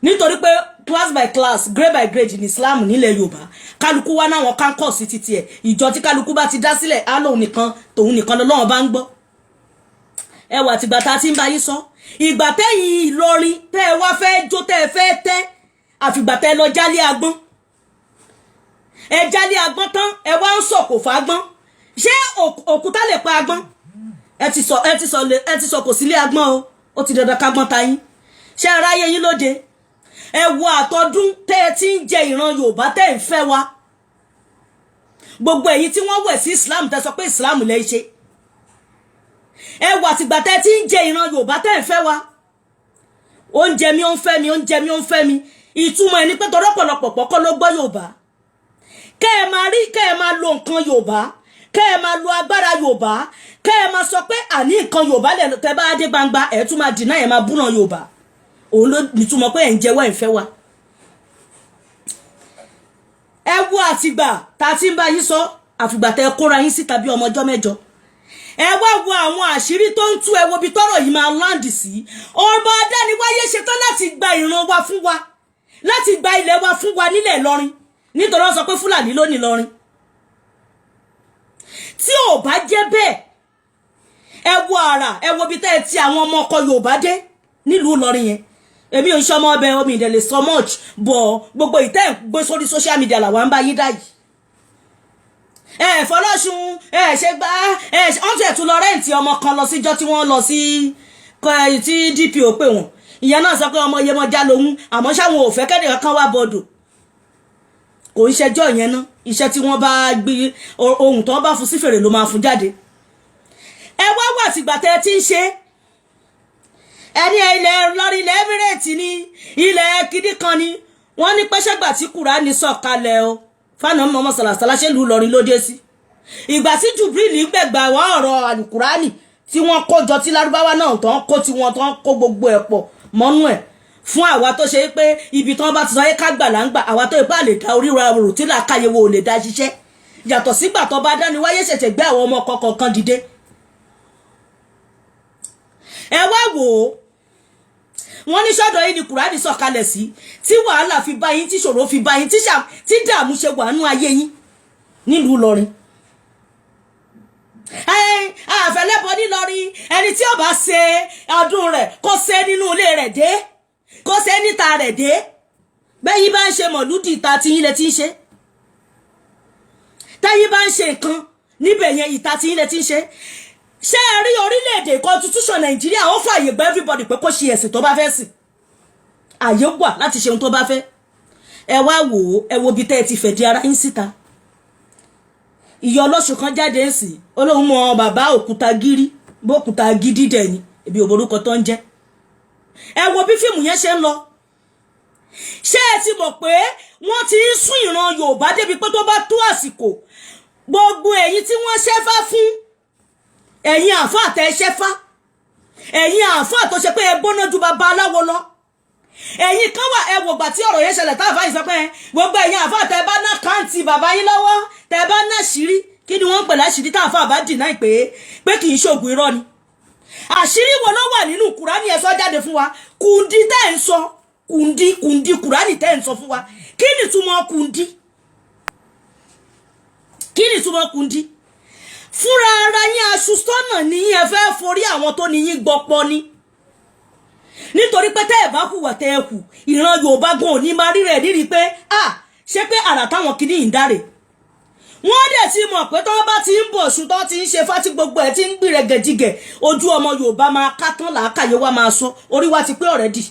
nítorí pé class by class, grade by grade ní Islam nílẹ̀ Yorùbá. Kálukú wá náwọn kánkọ̀sì títí ẹ̀. Ìjọ tí kálukú bá ti dá sílẹ̀, á lóun nìkan, tòun nìkan lọ́wọ́ bá ń gbọ́. Ẹ wà tìgbà tá a ti ń bá yín sọ, ìgbà tẹ́yìn Ìlọrin tẹ́ ẹ wá fẹ́ jó, tẹ́ ẹ fẹ́ tẹ́, àfìgbà tẹ́ ẹ lọ jálé agbọ́n. Ẹ jálé agbọ́n tán, ẹ wá ń sọ̀kò fágbọ́n. Ṣé òkúta lè pa agbọ́n? Ẹ ti sọ kò sílé agbọ́n o. Ó ti dandan kágbọ́n ta yín. Ṣé ẹ ráyé yín lóde? Ẹ wo àtọdún tẹ́ ẹ ti ń jẹ ìran Yorùbá, tẹ́ ẹ ń fẹ́ wa. Gbogbo èyí tí wọ́n wẹ̀ sí Islam, tẹ́ sọ pé Islam lẹ́ ṣe, ẹ wà tìgbà tẹ́ ti ń jẹ ìran Yorùbá, tẹ́ ẹ ń fẹ́ wa. Oúnjẹ mi, ó ń fẹ́ mi, oúnjẹ mi, ó ń fẹ́ mi. Ìtumọ̀ ẹni pé tọ́lọ́pọ̀lọpọ̀ pọ̀kọ́ ló gbọ́ Yorùbá. Kẹ́ ẹ máa rí, kẹ́ ẹ máa lo nǹkan Yorùbá. Kẹ́ ẹ máa lo agbára Yorùbá, kẹ́ ẹ máa sọ pé àní nǹkan Yorùbá lẹ̀. Tẹ́ bá dé gbangba, ẹ̀ tún máa dìnnà, ẹ̀ máa búràn Yorùbá. Òun ló nítumọ̀ pé ẹ̀ ń jẹ́wọ́, ẹ̀ ń fẹ́ wa. Ẹ wo àtìgbà tá a ti ń bá yín sọ, àfìgbà tẹ́ kóra yín síta bí ọmọ ọjọ́ mẹ́jọ. Ẹ wá wo àwọn àṣírí tó ń tú. Ẹ wo ibi tọ́rọ̀ yìí máa land sí. Ọba adániwáyé ṣetán láti gba ìran wa fún wa, láti gba ilẹ̀ wa fún wa nílẹ̀ Ìlọrin, nítorí wọ́n sọ pé Fúlàní ló ní Ìlọrin. Tí ò bá jẹ́ bẹ́ẹ̀, ẹ wo àrà, ẹ wo ibi tẹ́ ẹ ti àwọn ọmọ ọkọ Yorùbá dé nílùú Ìlọrin yẹn. Èmi ò ń ṣọmọ ọbẹ̀ omi ìdẹ̀lẹ̀ so much bọ̀. Gbogbo ìtẹ́ ń gbé sórí social media làwọn ń bá yín dá yìí. Ẹ fọlọ́sùn, ẹ ṣe gbá, ẹ wọ́n tẹ̀ tún lọ rent ọmọ kan lọ síjọ́ tí wọ́n lọ sí tí DPO pè wọ́n. Ìyẹn náà sọ pé ọmọ Yemọja lòun, àmọ́ sáwọn ò fẹ́ kẹ́nìkan kan wá bọ́dọ̀. Kò ń ṣẹjọ́ yẹn ná. Iṣẹ́ tí wọ́n bá gbé, ohun tó bá fún sí fèrè ló máa fún jáde. Ẹ wá wà tìgbà tẹ́ ẹ ti ń ṣe ẹni ilẹ̀ lórí ilẹ̀ Emirate ní ilẹ̀ kìdí kan ni wọ́n ní pẹ́ṣẹ́gbà tí Kùránì sọ̀kalẹ̀ o fáànà mọ́mọ́ sàlàsàlà, ṣe lù lọrin ló dé sí. Ìgbà tí Jubril gbẹ̀gbà wá ọ̀rọ̀ àlùkùránì tí wọ́n kó jọ, tí lárúbáwá náà tó ń kó tiwọn, tó ń kó gbogbo ẹ̀ pọ̀ mọ́nú ẹ̀ fún àwa tó ṣe pé ibi tí wọ́n bá ti sọ yẹ ká gbà là ń gbà, àwa tó ipá lè dá oríra rò tí làákàyè wo ò lè dá ṣiṣẹ́, yàtọ̀ sígbà tó bá dání wáyé ṣẹ̀ṣẹ̀ gbé àwọn ọmọ kọ̀ọ̀kan dìde. Ẹ wá wò ó, wọ́n ní sọ́dọ̀ yìí ni Kùránì sọ̀kalẹ̀ sí, tí wàhálà fi bá yín, tí ṣòro fi bá yín, tí dààmú ṣe wà nú ayé yín nílùú Ìlọrin. Àfẹlẹ́bọ nílọrin, ẹni tí ó bá ṣe ọdún rẹ̀, kó ṣe nínú ilé rẹ̀ dé, kó ṣe níta rẹ̀ dé. Bẹ́yìn bá ń ṣe mọ̀lúdì, ìta tí yín lẹ ti ń ṣe. Tẹ́yìn bá ń ṣe nǹkan níbẹ̀ yẹn, ìta tí yín lẹ ti ń ṣe. Ṣé ẹ rí orílẹ̀-èdè, constitution Nàìjíríà, ó fààyè gba everybody pé kó ṣe ẹ̀sìn tó bá fẹ́ sìn. Àyè wà láti ṣe ohun tó bá fẹ́. Ẹ wá wò ó, ẹ wo ibi tẹ́ ẹ ti fẹ̀dí ara yín síta. Ìyá ọlọ́sùn kan jáde ń sìn, olóhùn mọ bàbá òkúta gírí, bókúta gidi dẹ̀ ni, ibi òborúkọ tó ń jẹ́. Ẹ wo bí fíìmù yẹn ṣe ń lọ. Ṣé ẹ ti mọ̀ pé wọ́n ti ń sún ìran Yorùbá débi pé tó bá tó àsìkò, gbogbo ẹ̀yin tí wọ́n ṣẹ́fá fún, ẹ̀yin àáfàá tẹ́ ṣẹ́fá, ẹ̀yin àáfàá tó ṣe pé ẹ gbóná ju bàbá aláwo lọ, ẹ̀yin kan wà. Ẹ wògbà tí ọ̀rọ̀ yẹn ṣẹlẹ̀, táàfà yìí sọ pé gbogbo ẹ̀yin àáfàá tẹ́ bá ná káǹtì bàbá yín lọ́wọ́, tẹ́ bá ná ṣírí, kí ni wọ́n ń pè láṣìírí? Táàfà bá dì náà pé kì í ṣoògùn irọ́ ni. Àṣírí wo ló wà nínú Kùránì? Ẹ sọ jáde fún wa. Kùndí tẹ́ ń sọ, kùndí, kùndí Kùránì tẹ́ ń sọ fún wa, kí ni túmọ̀ kùndí? Kí ni túmọ̀ kùndí? Fúnra ara yín aṣùsọ́nà ní ẹ fẹ́ forí àwọn tó ní yín gbọpọ ni, nítorí pé tẹ́ ẹ̀ bá hùwà tẹ́ ẹ hù, ìran Yorùbá gan ò ní máa rí rẹ̀ nírí pé à ṣé pé àrà táwọn kìíní yìí ń dáre. Wọ́n dẹ̀ ti mọ̀ pé tọ́ bá ti ń bọ̀ ṣù, tọ́ ti ń ṣe fátí, gbogbo ẹ̀ ti ń gbìrẹ̀ gẹ̀jigẹ̀, ojú ọmọ Yorùbá máa ká tán, làákàyè wa máa sọ, orí wa ti pé already.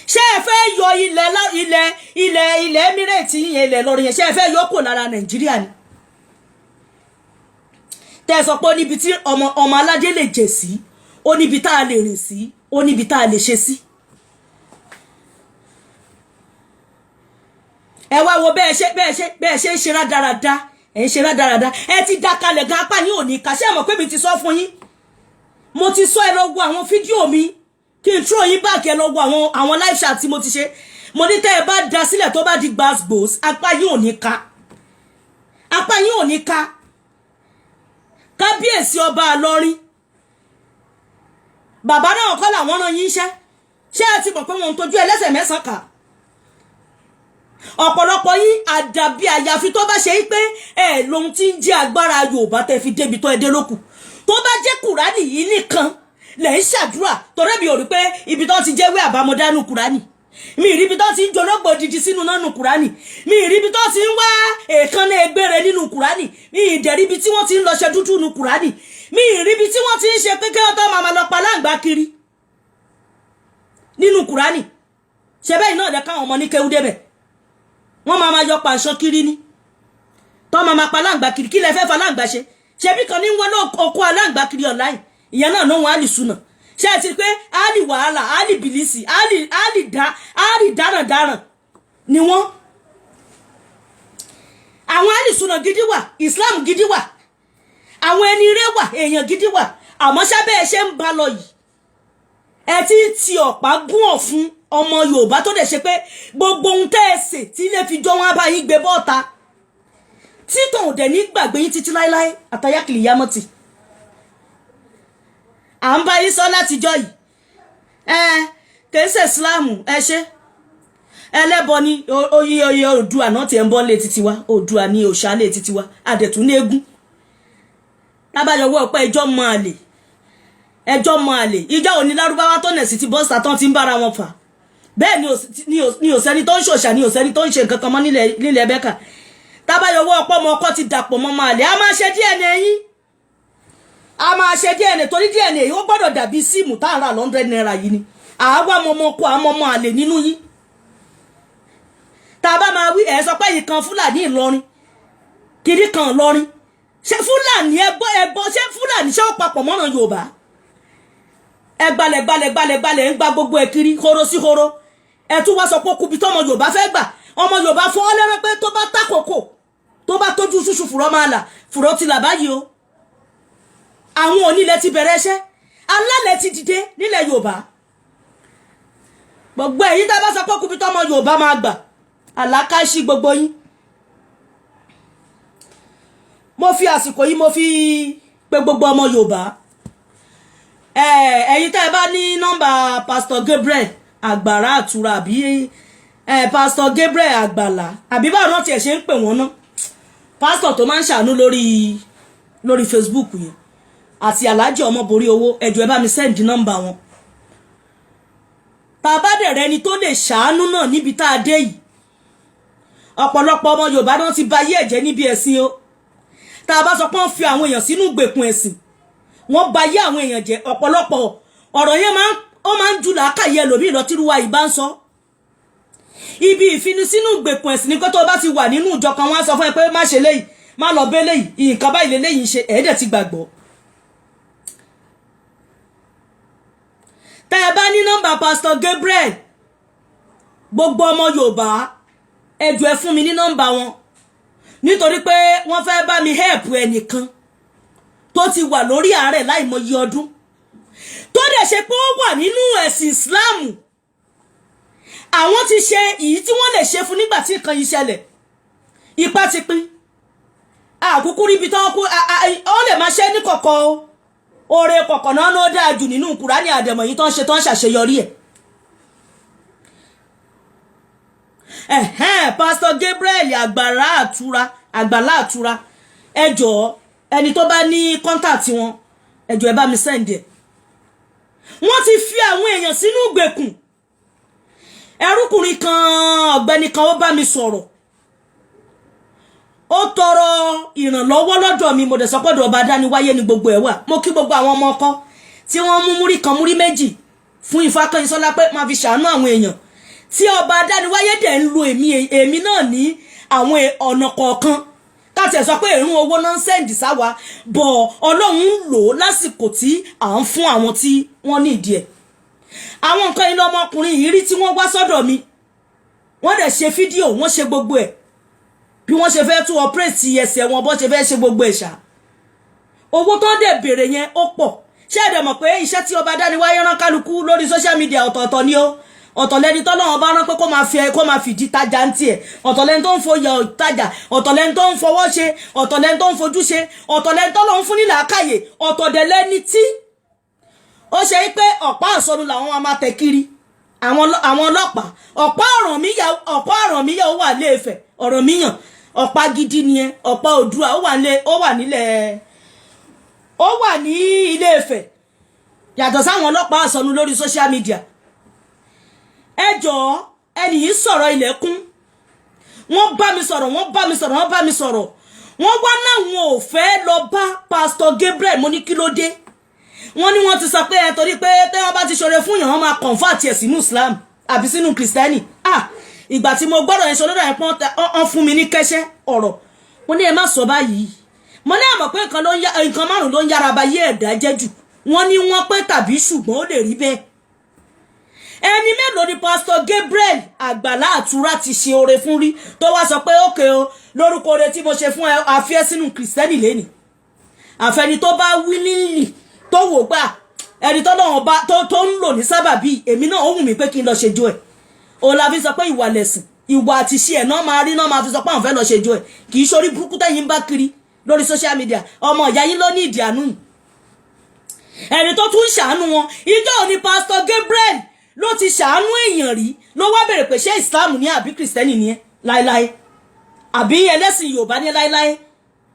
Ṣé ẹ fẹ́ yọ ilẹ̀ Emirate yẹn, ilẹ̀ Ìlọrin yẹn, ṣé ẹ fẹ́ yọ kò lára Nàìjíríà ni? Tẹ́ ẹ sọ pé ó níbi tí ọmọ ọmọ aládé lè jẹ̀ sí, ó níbi tá a lè rìn sí, ó níbi tá a lè ṣe sí. Ẹ wá wo bẹ́ẹ̀ ṣe ń ṣe rádaràda, ẹ̀ ń ṣe rádaràda. Ẹ ti dá kalẹ̀ gan, apá yín ò ní kà. Ṣé ẹ mọ̀ pé mi ti sọ fún yín? Mo ti sọ. Ẹ lọ wo àwọn fídíò mi, kí n throw yín back. Ẹ lọ wo àwọn live chat tí mo ti ṣe. Mo ní tẹ́ ẹ bá da sílẹ̀, tó bá di gbàgbós, apá yín ò ní ká, apá yín ò ní ká. Kábíyèsí ọba Ìlọrin, bàbá náà kọ́ làwọn rán yín iṣẹ́. Ṣé ẹ ti mọ̀ pé wọn ń tọ́jú ẹlẹ́sẹ̀ mẹ́sàn-án kà? Ọ̀pọ̀lọpọ̀ yín, àdàbí àyàfi tó bá ṣe pé ẹ lóhun tí ń jẹ́ agbára Yorùbá tẹ́ fi débi tó ẹ dé lókù. Tó bá jẹ́ Kùránì yìí nìkan lẹ̀ ń ṣàdúrà, torí mi ò rí pé ibi tó ti jẹ́wé àbámọ́dánù Kùránì, mi rí ibi tó ti ń jológbò didi sínú nánú Kùránì, mi rí ibi tó ti ń wá èékánná egbére nínú Kùránì, mi ì dẹ̀ rí ibi tí wọ́n ti ń lọ ṣe dúdú nínú Kùránì, mi ì rí ibi tí wọ́n ti ń ṣe pé kí wọ́n tó máa lọ pa láǹgbá kiri nínú Kùránì. Ṣe bẹ́ẹ̀ náà lẹ káwọn ọmọ ní kéwú débẹ̀, wọ́n máa yọ pàṣán kiri ní tọ́, máa pa láǹgbá kiri. Kí lẹ fẹ́ fa láǹgbá ṣe? Ṣebí kan ní wọ́n okó aláǹgbá kiri online, ìyẹn náà ló wọn á lè súnà. Ṣé ẹ ti pé áàlì wàhálà, áàlì bìlísì, áàlì áàlì dá áàlì dáràndáràn ni wọ́n. Àwọn alìsúná gidi wà, Islam gidi wà, àwọn ẹni ire wà, èèyàn gidi wà. Àmọ́ sábẹ́ ẹ ṣe ń ba lọ yìí, ẹ ti ń ti ọ̀pá gún ọ̀fun ọmọ Yorùbá, tó dẹ̀ ṣe pé gbogbo ohun tẹ́ ẹ sè tí ilé fi jọ wọn á bá yín gbé bọ́ọ̀ta, títàn ò dẹ̀ ní gbàgbé yín títí láéláé àtàyàkìlì yámọ́tì. À ń bá yín sọ látijọ́ yìí, ẹ kìí ṣe Islam, ẹ ṣe ẹlẹ́bọ ni. Oye oye Oòduà náà tiẹ̀ ń bọ́ lé títí wa. Oòduà ní òòṣà lé títí wa, àdẹ̀tún ní eégún lábàyọwọ́ ọ̀pẹ. Ẹjọ́ mọ àlè, ẹjọ́ mọ àlè. Ìjọ òní lárúbáwá tó nẹ̀ sí ti bọ́sà tán ti ń bára wọn fà. Bẹ́ẹ̀ ni ò sẹ́ni tó ń ṣòṣà, ni ò sẹ́ni tó ń ṣe nǹkan kan mọ́ nílẹ̀ bẹ́kà. Tábàyọwọ́ ọ̀pọ̀ ọmọ ọkọ ti dàpọ̀ mọ́ ọmọ àlè, a máa ṣe DNA yín, a máa ṣe DNA, torí DNA yìí ó gbọ́dọ̀ dàbí SIM tá à ń rà 100 naira yìí ni. Àwa mọ ọmọ ọkọ, àmọ́ ọmọ àlè nínú yín. Tá a bá máa wí, ẹ̀ sọ pé yìí kan Fúlàní Ìlọrin kiri kan Ìlọrin. Ṣé Fúlàní ẹgbọ́ ẹgbọ́? Ṣé Fúlàní, ṣé ó papọ̀ mọ́ràn Yorùbá? Ẹ gbalẹ̀ gbalẹ̀ gbalẹ̀ gbalẹ̀, ń gba gbogbo ẹ̀ kiri horo sí horo. Ẹ tún wá sọ pé kubi tọmọ Yorùbá fẹ́ gbà. Ọmọ Yorùbá fọ́ lẹ́rán pé tó bá tákòkò, tó bá tójú ṣúṣu, fùrọ̀ máa là, fùrọ̀ ti là báyìí o. Àwọn onílẹ̀ ti bẹ̀rẹ̀ iṣẹ́, alálẹ̀ ti dìde nílẹ̀ Yorùbá. Gbogbo èyí tá a bá sọ pé kubi tọmọ Yorùbá máa gbà, àlákáṣí gbogbo yín. Mo fi àsìkò yìí, mo fi pé gbogbo ọmọ Yorùbá, ẹ̀yin tẹ́ ẹ bá ní nọ́mbà Pastor Gabriel Àgbàrá Àtúrà, àbí Pastor Gabriel Àgbàlá, àbí báwo náà tiẹ̀ ṣe ń pè wọ́n ná, pastor tó máa ń ṣàánú lórí Facebook yẹn, àti Alhaji Ọmọborí Owó, ẹjọ́ ẹ bá mi send nọ́mbà wọn. Tàbá dẹ̀rẹ̀ ẹni tó lè ṣàánú náà níbi tá a dé yìí, ọ̀pọ̀lọpọ̀ ọmọ Yorùbá náà ti ba ayé ẹ̀jẹ̀ níbi ẹ̀sìn o. Tá a bá sọ pé wọ́n fi àwọn èèyàn sínú ìgbèkùn ẹ̀sìn, wọ́n ba ayé àwọn èèyàn jẹ́. Ọ̀pọ̀lọpọ̀ ọ̀rọ̀ yẹn máa ń ó máa ń ju làákàyè ẹlòmíì lọ tírúwa yìí bá ń sọ. Ibi ìfini sínú ìgbèkùn ẹ̀sìn ni pé tó o bá ti wà nínú ìjọ kan, wọ́n á sọ fún ẹ pé má ṣe léyìí, má lọ bẹ́ léyìí, nǹkan báyìí léyìí ń ṣe, ẹ̀ẹ́dẹ̀ ti gbàgbọ́. Tẹ́ ẹ bá ní nọ́mbà Pastor Gabriel, gbogbo ọmọ Yorùbá, ẹ jọ̀ọ́ ẹ fún mi ní nọ́mbà wọn, nítorí pé wọ́n fẹ́ bá mi help ẹnìkan tó ti wà lórí àárẹ̀ láìmọye ọdún, tó dẹ̀ ṣe pé ó wà nínú ẹ̀sìn Islam. Àwọn ti ṣe èyí tí wọ́n lè ṣe fún nígbà tí nǹkan yìí ṣẹlẹ̀. Ipa ti pín àkúkú ríbi tó kú. Ó lè máa ṣe ní kọ̀kọ̀ o. Oore kọ̀kọ̀ náà ló dáa jù nínú Kùránì. Àdẹ̀mọ̀ yìí tó ń ṣe, tó ń ṣàṣeyọrí ẹ̀. Ẹ̀hẹ́n, Pastor Gabriel Àgbàrá Àtura, Àgbàlá Àtura, ẹ jọ̀ọ́, ẹni tó bá ní contact wọn, ẹ jọ̀ọ́ ẹ bá mi send ẹ̀. Wọ́n ti fi àwọn èèyàn sínú ìgbèkùn. Ẹrúkùnrin kan, ọ̀gbẹ́ni kan, ó bá mi sọ̀rọ̀, ó tọrọ ìrànlọ́wọ́ lọ́dọ̀ mi. Mo dẹ̀ sọ pé ọ̀dọ̀ ọba dániwáyé ni gbogbo ẹ̀ wà. Mo kí gbogbo àwọn ọmọ ọkọ tí wọ́n mú múrí kan, múrí méjì fún Ifákànyìnsọ́lá pé máa fi ṣàánú àwọn èèyàn, tí ọba adániwáyé dẹ̀ ń lo èmi náà ní àwọn ọ̀nà kọ̀ọ̀kan. Káti ẹ̀ sọ pé èrún owó náà ń send sáwa bọ̀, Ọlọ́run ń lò ó lásìkò tí à ń fún àwọn tí wọ́n ní ìdí ẹ̀. Àwọn nǹkan iná ọmọkùnrin yìí rí tí wọ́n wá sọ́dọ̀ mi, wọ́n dẹ̀ ṣe fídíò, wọ́n ṣe gbogbo ẹ̀, bí wọ́n ṣe fẹ́ tún operate ẹsẹ̀ wọn, bọ́ ṣe fẹ́ ṣe gbogbo ẹ̀ ṣá. Owó tó dẹ̀ béèrè yẹn ó pọ̀. Ṣé ẹ dẹ̀ mọ̀ pé iṣẹ́ tí ọba dániwáyé rán kálukú lórí social media ọ̀tọ̀ọ̀tọ̀ ni ó? Ọ̀tọ̀ lẹni tọ́lọ́run bá rán pé kó máa fi kó máa fìdí tajà ń tiẹ̀, ọ̀tọ̀ lẹni tó ń fọyọ̀ tajà, ọ̀tọ̀ lẹni tó ń fọwọ́ ṣe, ọ̀tọ̀ lẹni tó ń fojú ṣe, ọ̀tọ̀ lẹni tọ́lọ́run fún ní làákàyè, ọ̀tọ̀ dẹ̀ lẹni tí ó ṣe pé ọ̀pá àsọnù làwọn máa tẹ̀ kiri. Àwọn ọlọ́pàá, ọ̀pá Ọ̀rànmíyàn ó wà Ilé-Ifẹ̀. Ọ̀rànmíyàn, ọ̀pá gidi ni ẹ, ọ̀pá Oòduà, ó wà nílẹ̀, ó wà ní Ilé-Ifẹ̀, yàtọ̀ sáwọn ọlọ́pàá àsọnù lórí social media. Ẹ jọ̀ọ́, ẹnì yìí sọ̀rọ̀ ilẹ̀kùn. Wọ́n bá mi sọ̀rọ̀, wọ́n bá mi sọ̀rọ̀, wọ́n bá mi sọ̀rọ̀. Wọ́n wá náwọn ò fẹ́ lọ bá Pastor Gabriel. Mo ní kí ló dé? Wọ́n ní wọ́n ti sọ pé ẹ torí pé tẹ́ wọ́n bá ti ṣoore fún yàn, wọ́n máa convert ẹ̀ sínú Islam àbí sínú Kristẹni. Ah, ìgbà tí mo gbọ́dọ̀ yẹn sọ lọ́dọ̀ yẹn, pọ́n ọ́n fún mi ní kẹ́sẹ́ ọ̀rọ̀. Mo ní ẹ má sọ báyìí. Mo ní àmọ̀ pé nǹkan márùn ló ń yára ba yé ẹ̀dá jẹ́ jù. Wọ́n ní wọ́n pé tàbí ṣùgbọ́n ó lè rí bẹ́ẹ̀. Ẹni mélòó ni Pásítọ̀ Gabriel Àgbàlá Àtúrà ti ṣe oore fún rí tó wá sọ pé ókè o, lórúkọ oore tí mo ṣe fún ẹ, àfi ẹ́ sínú Kìrìsìtẹ́nì lẹ́nìí? Àfẹni tó bá willingly tó wò gbà, ẹni tó lọ́wọ́ bá tó ń lò ní sábàbí, èmi náà ó wù mí pé kí n lọ ṣe jó ẹ̀. Òun la fi sọ pé ìwà lẹ̀sìn, ìwà àti ṣe ẹ̀ náà máa rí náà máa fi sọ pé àwọn fẹ́ lọ ṣe jó ẹ̀. Kì í ṣorí burúkú tẹ̀yìn bá kiri lórí social media. Ọmọ ìyá yín ló ní ìdí àánú yìí, ẹni tó tún ṣàánú wọn. Ìjọ òní Pásítọ̀ Gabriel ló ti ṣàánú èèyàn rí ló wá bèrè pé ṣé Islam ní àbí Kìrìsìtẹ́nì ni ẹ́ láéláé, àbí ẹlẹ́sìn Yorùbá ní láéláé?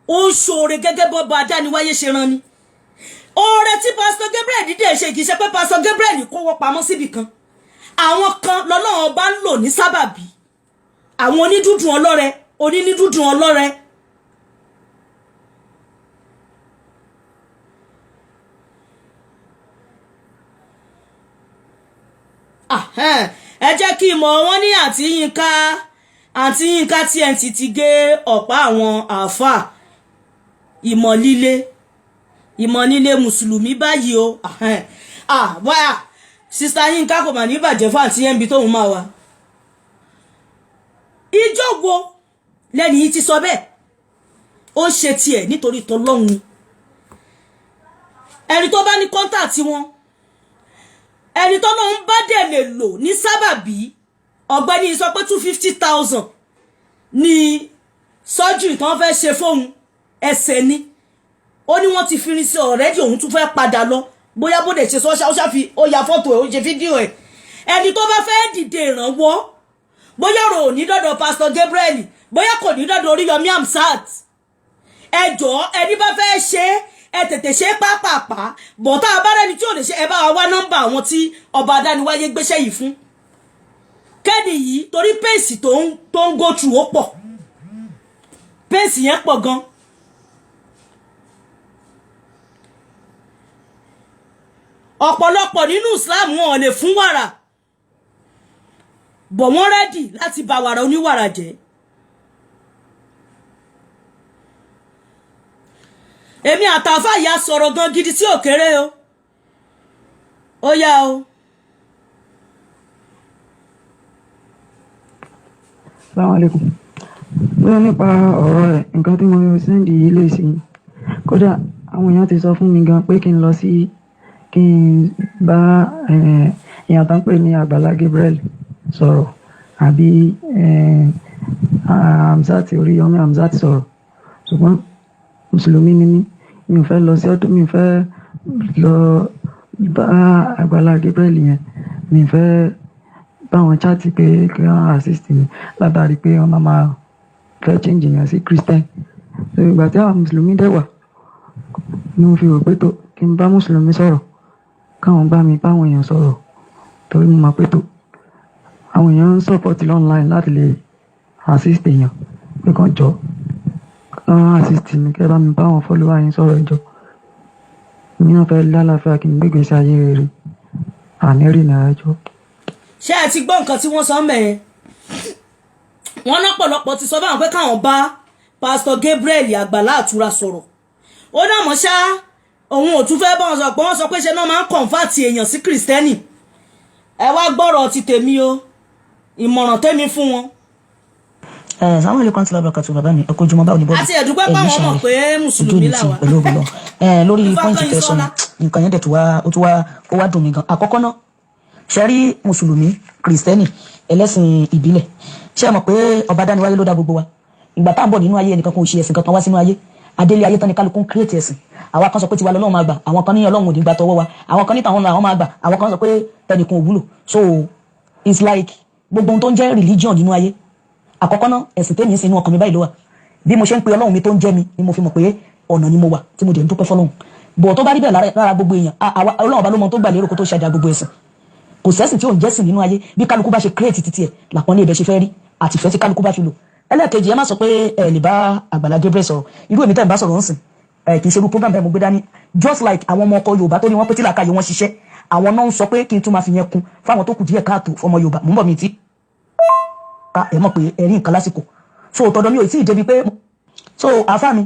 Ó ń ṣoore gẹ́gẹ́ bọ́ bá adániwáyé ṣe rán ni. Oore tí Pásítọ̀ Gabriel dídè ṣe, kì í ṣe pé Pásítọ̀ Gabriel kówó pamọ́ síbì kan. Àwọn kan lọ́lọ́run bá ń lò ní sábàbí, àwọn onídùúdùn ọlọ́rẹ, onínídùúdùn ọlọ́rẹ. Ẹ jẹ́ kí n mọ̀. Wọ́n ní àǹtí Yínká TNT ti gé ọ̀pá àwọn àáfàá ìmọ̀ líle, ìmọ̀ nílé mùsùlùmí báyìí o. Ah, wáyà sister Yínká kò mà ní bàjẹ́ fún àǹtí yẹn bí tóun máa wà. Ìjọ wo lẹ́ni yìí ti sọ bẹ́ẹ̀? Ó ṣe tiẹ̀ nítorí tọlọ́hun ni. Ẹni tó bá ní contact wọn, ẹni tó lóun bá dẹ̀ lè lò ní sábàbí. Ọ̀gbẹ́ni sọ pé 250,000 ní surgery tí wọ́n fẹ́ ṣe fóun, ẹsẹ̀ ni. Ó ní wọ́n ti fi rin sí already, òun tún fẹ́ padà lọ. Bóyá bó dẹ̀ ṣe sọ, ó ṣàfi ó ya fọ́tò ẹ̀, ó ṣe fídíò ẹ̀. Ẹni tó bá fẹ́ dìde ìrànwọ́, bóyá ọ̀rọ̀ ò ní dọ́dọ̀ Pastor Gabriel, bóyá kò ní dọ́dọ̀ Oríyọmí Hamzat, ẹ jọ̀ọ́, ẹni bá fẹ́ ṣe é, ẹ tètè ṣe é pápápá. Bọ̀tá abárẹ́ni tí ò lè ṣe, ẹ bá wa wá nọ́mbà àwọn tí ọba adániwáyé gbéṣẹ́ yìí fún kẹ́ni yìí, torí pains tó ń go through ó pọ̀, pains yẹn pọ̀ gan. Ọ̀pọ̀lọpọ̀ nínú Islam, wọn ò lè fún wàrà bọ̀, wọ́n ready láti bà wàrà oníwàrà jẹ́. Èmi àtàfà ìyá sọ̀rọ̀ gan gidi tí ò kéré o. Ó yá o. Assalamu alaikum. Bóyá nípa ọ̀rọ̀ rẹ̀, nǹkan tí mo send yìí lè sí. Kódà àwọn èèyàn ti sọ fún mi gan pé kí n lọ sí, kí n bá èèyàn tó ń pè ní Àgbàlá Gabriel sọ̀rọ̀ àbí Hamzat, Oríyọmí Hamzat sọ̀rọ̀. Ṣùgbọ́n Mùsùlùmí ni mí, mi ò fẹ́ lọ sí ọ̀dọ̀, mi ò fẹ́ lọ bá Àgbàlá Gabriel yẹn, mi ò fẹ́ bá wọn chat pé kí wọ́n assist mi, látàrí pé wọ́n máa máa fẹ́ change èèyàn sí Christian. So ìgbà tí àwọn Mùsùlùmí dẹ̀ wà ni mo fi rò pé tó kí n bá Mùsùlùmí sọ̀rọ̀, káwọn bá mi báwọn èèyàn sọ̀rọ̀, torí mo mọ̀ pé tó àwọn èèyàn ń support online láti lè assist èèyàn, pé kàn jọ kàn assist mi, kẹ́ bá mi bá àwọn follower yín sọ̀rọ̀ ìjọ. Èmi náà fẹ́ lálàáfíà, kí n gbé ìgbésí ayé rere, àní rìnà ẹjọ́. Ṣé ẹ ti gbọ́ nǹkan tí wọ́n sọ mẹ́ẹ̀? Wọ́n lọ́pọ̀lọpọ̀ ti sọ báwọn pé káwọn bá Pásítọ̀ Gabriel Àgbàlá Àtúrà sọ̀rọ̀. Ó dàmọ́ ṣá, òun ò tún fẹ́ bá wọn sọ pé wọ́n sọ pé ṣe náà máa ń convert èèyàn sí Kìrìsìtẹ́nì. Ẹ wá gbọ́rọ̀ ti tèmi o, ìmọ̀ràn tèmi fún wọn. Assalamu alaikum tí lọ́bàá kàtó bàbá mi, ọkọ̀ ojúmọ́, báwo ni bọ́ọ̀lù? Àti ẹ̀dúpẹ́ pé àwọn mọ̀ pé Mùsùlùmí làwà. Pẹ̀lú ògùn lọ lórí point tẹ̀sán, nǹkan yẹn dẹ̀ tó wá, ó tún wá, ó wá dùn mí gan. Àkọ́kọ́ náà, ṣe rí Mùsùlùmí, Kìrìsìtẹ́nì, ẹlẹ́sìn ìbílẹ̀, ṣé ẹ mọ̀ pé ọba dániwáyé ló dá gbogbo wa? Ìgbà tá à ń bọ̀ nínú ayé, ẹnìkan kan ò ṣe ẹ̀sìn kankan wá sínú ayé. Adélé ayé tán ni kálukú ń create ẹ̀sìn. Àwa kan sọ pé tiwa lọ́lọ́run máa gbà, àwọn kan ní Ọlọ́run ò ní gbà tọwọ́ wa, àwọn kan ní tàwọn làwọn máa gbà, àwọn kan sọ pé tẹnìkan ò wúlò. So it's like gbogbo ohun tó ń jẹ́ religion nínú ayé, àkọ́kọ́ náà, ẹ̀sìn tèmi ń sin, inú ọkàn mi báyìí ló wà. Bí mo ṣe ń pe Ọlọ́run mi tó ń jẹ́ mi ni mo fi mọ̀ pé ọ̀nà ni mo wà tí mo dẹ̀ ń dúpẹ́ fọlọ́run bọ̀. Tó bá rí bẹ́ẹ̀ lára gbogbo èèyàn, Ọlọ́run ọba ló mọ tó gbà lérò kó tó ṣàjà gbogbo ẹ̀sìn. Kò sẹ́sìn tí ò ń jẹ́sìn nínú ayé. Bí kálukú bá ṣe create títí ẹ̀ làpọ́nlé ibẹ̀ ṣe fẹ́ rí àtìfẹ́ tí kálukú bá fi lò. Ẹlẹ́ẹ̀kejì, ẹ má sọ pé ẹ lè bá Àgbàlá Gabriel sọ̀rọ̀. Irú èmi tẹ́ ń bá sọ̀rọ̀ ń sìn ẹ, kì í ṣe irú program bẹ́ẹ̀ mo gbé dání. Just like àwọn ọmọ ọkọ Yorùbá tó ní wọ́n pé tí làákàyè wọn ṣiṣẹ́, àwọn náà ń sọ pé kí n tún máa fi yẹn kún fáwọn tó kù díẹ̀ káàtó fọmọ Yorùbá. Mò ń bọ̀, mi tí ẹ mọ̀ pé ẹ rí nǹkan lásìkò, so tọ̀dọ̀ mi ò tí ì débi pé so àfa mi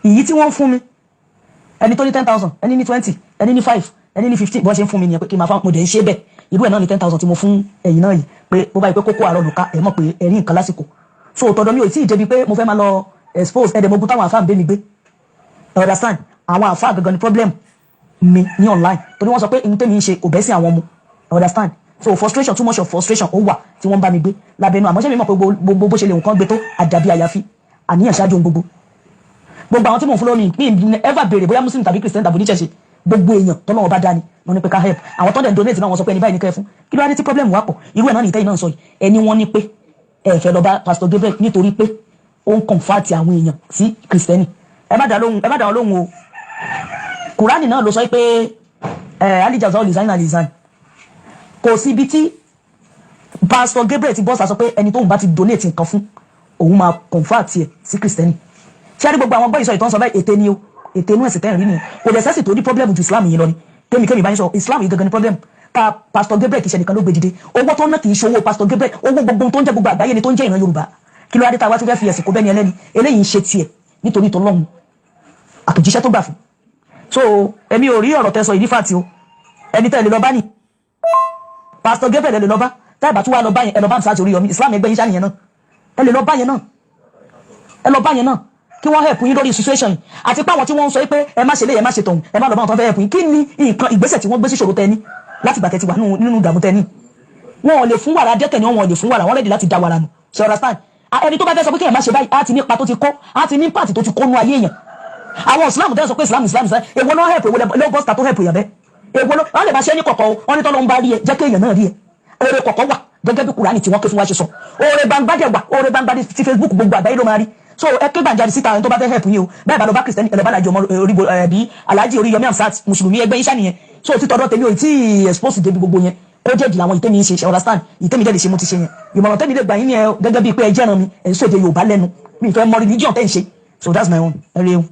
ìyí tí wọ́n ń fún mi, ẹni tó ní 10,000, ẹni ní 20, ẹni ní 5. Ẹni ní 15 bọ́n ṣe ń fún mi nìyẹn pé kí n máa fáwọn. Mo dẹ̀ ń ṣe bẹ́ẹ̀. Irú ẹ̀ náà ní 10,000 tí mo fún ẹ̀yin náà yìí, pé bó bá yìí pé kókó àárọ̀ lùkà, ẹ̀ mọ̀ pé ẹ̀rí nǹkan lásìkò. So tọ̀dọ̀ mi ò tí ì débi pé mo fẹ́ máa lọ expose ẹ̀dẹ̀ mogun táwọn àfáà ń bẹ́ mi gbé. You understand? Àwọn àfáà gangan ni problem mi ní online, torí wọ́n sọ pé ohun tẹ́mi ń ṣe kò bẹ́ sí àwọn mu. You understand? So frustration, too much of frustration, ó wà tí wọ́n ń bá mi gbé lábẹ́nu. Àmọ́ ṣé mi mọ̀ pé gbogbo bó ṣe lè nǹkan gbé tó, àdàbí àyàfi àníyàn ṣáájú ohun gbogbo. Gbogbo àwọn tí mò ń fún lónìí, mi ever béèrè bóyá Muslim tàbí Christian tàbí oníṣẹ̀ṣe. Gbogbo èèyàn tọ́lọ́wọ́ bá dání wọn ní pé ká help. Àwọn tó dẹ̀ ń donate náà, wọ́n sọ pé ẹni báyìí ní kẹ́ fún. Kí ló wá dé tí problem wà pọ̀? Irú ẹ̀ náà ní ìtẹ́yìn náà sọ yìí. Ẹni wọ́n ní pé ẹ fẹ́ lọ bá Pastor Gabriel nítorí pé ó ń convert àwọn èèyàn sí Kristẹni. Ẹ má dá lóhùn, ẹ má dá wọn lóhùn o. Kùránì náà ló sọ pé ẹ alijaza olùsáyìn alizan. Kò sí ibi tí Pastor Gabriel ti bọ́ sọ pé ẹni tóun bá ti donate nǹkan fún, òun máa convert ẹ̀ sí Kristẹni. Ṣé rí gbogbo àwọn gbọ́ ìsọ ìtàn sọ bẹ́ẹ̀, ète ni o. Ète inú ẹ̀sìn tẹ́ ń rí ni. Kò dẹ̀ sẹ́sì tó ní problem ju Islam yìí lọ ni. Tèmi kémi bá ń sọ, Islam yìí gangan ni problem ta. Pastor Gabriel kì í ṣe nìkan ló gbé dìde. Owó tó ń ná kì í ṣe owó Pastor Gabriel, owó gbogbo tó ń jẹ́ gbogbo àgbáyé ni, tó ń jẹ́ ìran Yorùbá. Kí ló wá dé tá a wá tún fẹ́ fi ẹ̀sìn kó bẹ́ni ẹlẹ́ni? Eléyìí ń ṣe tiẹ̀ nítorí tọlọ́hun àtòjíṣẹ́ tó gbà fún. So èmi ò rí ọ̀rọ̀ tẹ́ sọ yìí ní fàtí o. Ẹni tẹ́ lè lọ bá ní Pastor Gabriel lè lọ bá. Tẹ́ ẹ bá tún wá lọ bá yẹn, ẹ lọ bá Hamzat Oríyọmí. Islam ẹgbẹ́ yín ṣá nìyẹn náà. Ẹ lè lọ bá yẹn náà, ẹ lọ bá yẹn náà kí wọ́n help yín lórí situation yìí. Àti pé àwọn tí wọ́n ń sọ pé ẹ má ṣe lé, ẹ má ṣe tọ̀hún, ẹ má lọ bá wọn tó fẹ́ help yín, kí ni nǹkan ìgbésẹ̀ tí wọ́n gbé sí ìṣòro tẹ́ ní láti gbà tẹ́ ti wà nínú ìdààmú tẹ́ ní? Wọn ò lè fún wàrà dẹ́tẹ̀ ni, wọn ò lè fún wàrà. Wọn ready láti da wàrà nù. Ṣe understand? Ẹni tó bá fẹ́ sọ pé kéèyàn má ṣe báyìí, á ti ní ipa tó ti kó, á ti ní pàtì tó ti kó nú ayé èèyàn. Àwọn Islam tẹ́ sọ pé Islam, Islam, Islam, èwo náà help? Èwo ló bọ́sítà tó help èèyàn bẹ́ẹ̀? Èwo ló wọ́n lè máa ṣe ní kọ̀kọ̀ o? Wọ́n ní tọ́lọ́ ń bá rí ẹ, jẹ́ kéèyàn náà rí ẹ. Oore kọ̀kọ̀ wà gẹ́gẹ́ bí Kùránì tí wọ́n ké fún wa ṣe sọ. Oore gbangba dẹ̀ wà. Oore gbangba ti Facebook, gbogbo àgbáyé ló máa rí. So ẹ ké gbàǹjarì síta ẹni tó bá fẹ́ help yín o. Bẹ́ẹ̀ bá lọ bá Kristẹni, ẹ lọ bá Alhaji ọmọ oríbo ẹbí Alhaji Oríyọmí Hamzat, mùsùlùmí ẹgbẹ́ yín ṣàníyẹn. So títọ́dọ̀ tèmi ò tí ì expose débi gbogbo yẹn. Kó jẹ́ ìdí làwọn ìtẹ́mi ń ṣe. Ṣe understand? Ìtẹ́mi dẹ̀ lè ṣe, mo ti ṣe yẹn. Ìmọ̀ràn tẹ́mi lè gbà yín ni ẹ gẹ́gẹ́ bíi pé ẹ jẹ́ràn mi, ẹ̀ ń sọ èdè Yorùbá lẹ́nu mi, ìfẹ́ mọ religion tẹ́ ń ṣe. So that's my own. Ẹ rí o,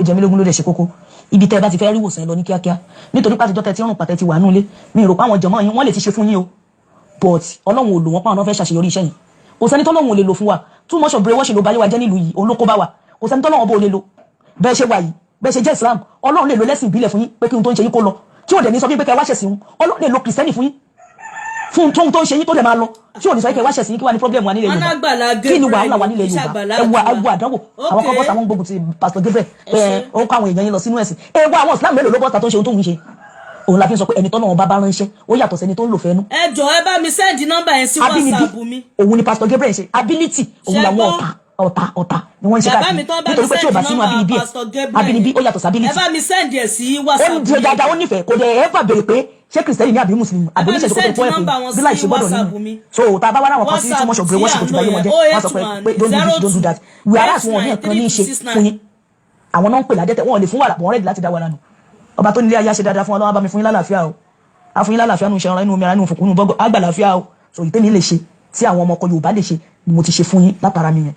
ìjẹ́mílógún ló dẹ̀ ṣe kókó. Ibi tẹ́ ẹ bá ti fẹ́ rí ìwòsàn, ẹ lọ ní kíákíá, nítorí pàtijọ́ tẹ́ ti rùn pàtẹ́ ti wà nulẹ̀. Mi rò pé àwọn jọmọ́ yín wọ́n lè ti ṣe fún yín o, but Ọlọ́run ò lò wọ́n pa àwọn fẹ́ ṣàṣeyọrí iṣẹ́ yìí. Kò sẹ́ni tọ́lọ́run ò lè lò fún wa. Too much of brainwashing ló bá yé wa jẹ́ nílùú yìí, òun ló kó bá wa. Kò sẹ́ni tọ́lọ́run bó lè lò. Bẹ́ẹ̀ ṣe wà yìí, bẹ́ẹ̀ ṣe jẹ́ Islam, Ọlọ́run lè lo lẹ́sìn ìbílẹ̀ fún yín pé kí n tó ń ṣe yín kó lọ, tí ò dẹ̀ ní sọ fún yín pé kẹ́ wá ṣẹ̀sìn. Ọlọ́run lè lo Kìrìsìtẹ́nì fún yín fún tóun tó ń ṣe yín tó dẹ̀ máa lọ, tí ò ní sọ pé kẹ́ wá ṣẹ̀sìn. Kí wá ní problem wa nílẹ̀ Yorùbá? Kí ni wàhálà wa nílẹ̀ Yorùbá? Ẹ wo, ẹ wo àdánwò. Àwọn kan bọ́ta, àwọn gbógun ti Pastor Gabriel pé ó ń kọ́ àwọn èèyàn yín lọ sínú ẹ̀sìn. Ẹ wo àwọn Islam mélòó ló bọ́ta tó ń ṣe ohun tó ń ṣe? Òun la fi ń sọ pé ẹni tọ́nà wọn bá ránṣẹ́, ó yàtọ̀ sẹ́ni tó ń lò fẹ́nu. Ẹ jọ, ẹ bá mi send nọ́mbà yẹn sí WhatsApp mi. Òun ni Pastor Gabriel ṣe. Ability òun làwọn ọ̀tá ọ̀tá ọ̀tá ni wọ́n ń ṣe káàkiri, nítorí pé tí ò bá sínú abínibí ẹ̀, abínibí ó yàtọ̀ sí ability. Ẹ bá mi send ẹ̀ sí WhatsApp mi. Ó ń di dáadáa, ó nífẹ̀ẹ́, kò dẹ̀ ẹ fà béèrè pé ṣé Kìrìsìtẹ́nì ní àbí Mùsùlùmí àbí oníṣẹ́ tó kó ẹ̀fọ́ bí láì ṣe gbọ́dọ̀ nínú. So tá a bá wá láwọn kan sí too much of brainwashing kò ti bá yé wọn jẹ́, wọ́n sọ pé don't do this, don't do that, whereas wọn ò ní nǹkan ní í ṣe fún yín. Àwọn náà ń pè ládẹ́tẹ̀, wọn ò lè fún wàrà, wọn ready láti dá wàrà nù. Ọba tó nílé ayé ṣe dáadáa fún Ọlọ́run, bá mi fún yín lálàáfíà o. Á fún yín lálàáfíà nù iṣẹ́ ọ̀rọ̀ inú omi ara inú òfòkúnú bọ́gọ̀ àgbà làáfíà o. So ìtẹ́mi lè ṣe tí àwọn ọmọ ọkọ Yorùbá lè ṣe ni mo ti ṣe fún yín látara mi yẹn.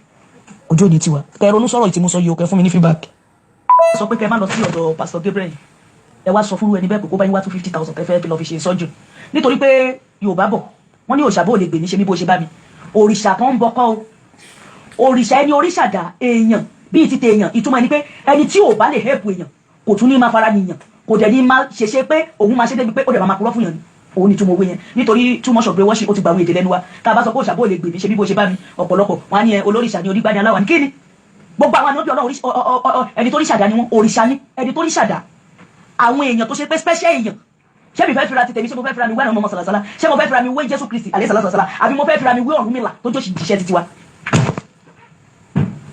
Ojú òní tiwa. Kẹ ronú sọ̀rọ̀ tí mo sọ yìí o, kẹ fún mi ní feedback. Sọ pé kẹ má lọ sí ọ̀dọ̀ Pastor Gabriel. Ẹ wá sọ fún ẹni bẹ́ẹ̀ pé kó bá yín wá 250,000 tẹ́ fẹ́ lọ fi ṣe sọ́jú, nítorí pé Yorùbá bọ̀, wọ́n ní òòṣà bó lè gbè mí ṣe mí bó ṣe bá mi. Òrìṣà kan ń bọkọ́ o. Òrìṣà ẹni òrìṣà dà èèyàn bíi ti tèèyàn. Ìtumọ̀ ẹni pé ẹni tí ò bá lè help èèyàn, kò tún ní máa fara nìyàn, kò dẹ̀ ní máa ṣeṣe pé òun máa ṣe débi pé ó dẹ̀ máa purọ́ fún yàn ni. Òun ni túmọ̀ owó yẹn, nítorí too much of brainwashing, ó ti gba àwọn èdè lẹ́nu wa. Tá a bá sọ pé òòṣà bó lè gbè mí ṣe bí bó ṣe bá mi, ọ̀pọ̀lọpọ̀ wọn á ní ẹ olóríṣà ni, onígbà ni, aláwa ni. Kí ni gbogbo àwọn ànábì Ọlọ́run? Ẹni tó ríṣàdá ni wọn. Òrìṣà ni ẹni tó ríṣàdá. Àwọn èèyàn tó ṣe pé special èèyàn. Ṣé mi fẹ́ fira ti tèmi? Ṣé mo fẹ́ fira mi wé àwọn ọmọ sàlàsàlà? Ṣé mo fẹ́ fira mi wé Jésù Kristi àlẹ́ sàlàsàlà, àbí mo fẹ́ fira mi wé Ọ̀rúnmìlà tó jó ṣiṣẹ́ títí wa?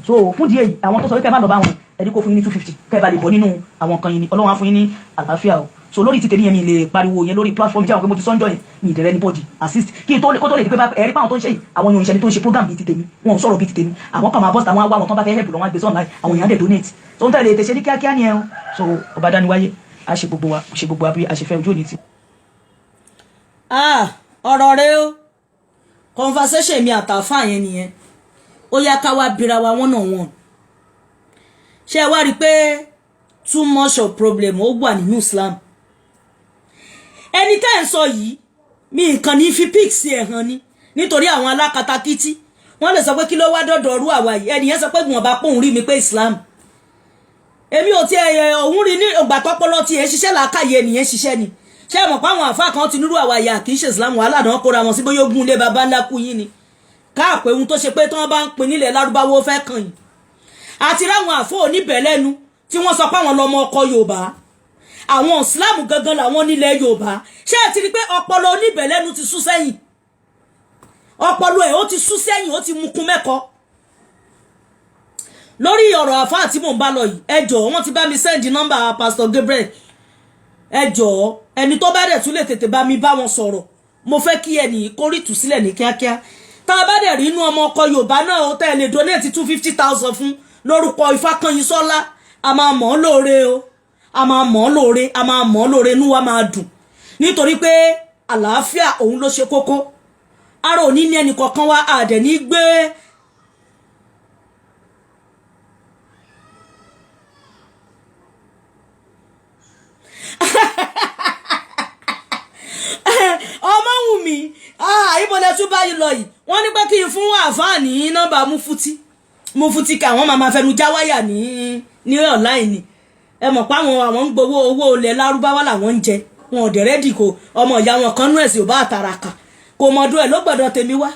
So fún díẹ̀ yìí, àwọn tó sọ wípé ẹ má lọ bá wọn, ẹni kó fún yín ní 250 kẹ́ ẹ bá lè bọ́ nínú àwọn kan yìí ni. Ọlọ́run á fún yín ní àlàáfíà o. So lórí títẹ̀ níyẹn, mi lè pariwo yẹn lórí platform tí àwọn pé mo ti sọ́njọ́ yẹn, mi ì dẹ̀rẹ́ anybody assist kí n tó kó tó lè di pé ẹ̀rí pàwọn tó ń ṣe yìí, àwọn èèyàn ìṣẹ́ni tó ń ṣe program bíi ti tèmi, wọn ò sọ̀rọ̀ bíi ti tèmi. Àwọn kan máa bọ́sì, àwọn àwọn tó bá fẹ́ help lọ́wọ́ àgbẹ̀ online, àwọn èèyàn dẹ̀ donate. So ń tẹ̀lé ètè ṣe ní kíákíá ni ẹ o. So ọba dání wáyé, a ṣe gbogbo wa, ṣe gbogbo wa bí a ṣe fẹ́. Ojú òní ti. Ah, ọ̀rọ̀ rẹ o. Conversation mi àtàfà yẹn nìyẹn. Ó yá, ká wá bira wa one on one. Ṣé ẹ wá rí i pé too much of problem ó wà nínú Islam? Ẹni tẹ́ ẹ̀ ń sọ yìí, mi nǹkan ní fi pics ẹ̀ hàn ni, nítorí àwọn alákatakítí wọ́n lè sọ pé kí ló wá dọ̀dọ̀ ọrú àwa yìí. Ẹni yẹn sọ pé wọ́n bá pòun rí mi pé Islam. Èmi ò tiẹ̀ ẹ òun rí ní ọgbà tọpọlọ tiẹ̀ ṣiṣẹ́, làákàyè ènìyàn ṣiṣẹ́ ni. Ṣé ẹ mọ̀ pé àwọn àfa kan ti nírú àwa ìyá kì í ṣe Islam, wàhálà náà kóra wọn sí, bóyá ogun ilé baba ńlá kú yín ni káàpẹ́, ohun tó ṣe pé tí wọ́n bá ń pin nílẹ̀ Lárúbáwó fẹ́ kàn yín. Àti ráwọn àfọ oníbẹ̀lẹ́nu tí wọ́n sọ pé àwọn lọmọ ọkọ Yorùbá, àwọn Islam gangan làwọn nílẹ̀ Yorùbá. Ṣé ẹ ti rí pé ọpọlọ oníbẹ̀lẹ́nu ti sún sẹ́yìn? Ọpọlọ ẹ̀ ó ti sún sẹ́yìn, ó ti mukun mẹ́kọ lórí ọ̀rọ̀ àfáà tí mò ń bá lọ yìí. Ẹ jọ̀ọ́, wọ́n ti bá mi send nọ́mbà Pastor Gabriel. Ẹ jọ̀ọ́, ẹni tó bá dẹ̀ tún lè tètè bá mi bá wọn sọ̀rọ̀, mo fẹ́ kí ẹnì kó rí ìtúsílẹ̀ ní kíákíá. Tá a bá dẹ̀ rí inú ọmọ ọkọ Yorùbá náà ó tẹ́ ẹ lè donate 250,000 fún lórúkọ Ifákànyìnsọ́lá, a máa mọ̀ ọ́ lóore o, a máa mọ̀ ọ́ lóore, a máa mọ̀ ọ́ lóore, inú wa máa dùn, nítorí pé àlàáfíà òun ló ṣe kókó. Ara òní ní ẹnì kọ̀ọ̀kan wa àdẹ̀ ní gbé. Ọmọwùnmí, ibo lẹ tún báyìí lọ yìí? Wọ́n ní pé kí n fún àáfàá ní nọ́mbà mufuti mufuti, ká àwọn máa fẹnu já wáyà ní online ni. Ẹ mọ̀ pé àwọn ń gbowó owó ilẹ̀ Lárúbáwá làwọn ń jẹ, wọn ò dẹ̀ ready. Kò ọmọ ìyá wọn kan nú ẹ̀sìn ò bá àtàràkà kò mọ̀dún ẹ̀ ló gbọ́dọ̀ tèmi wá.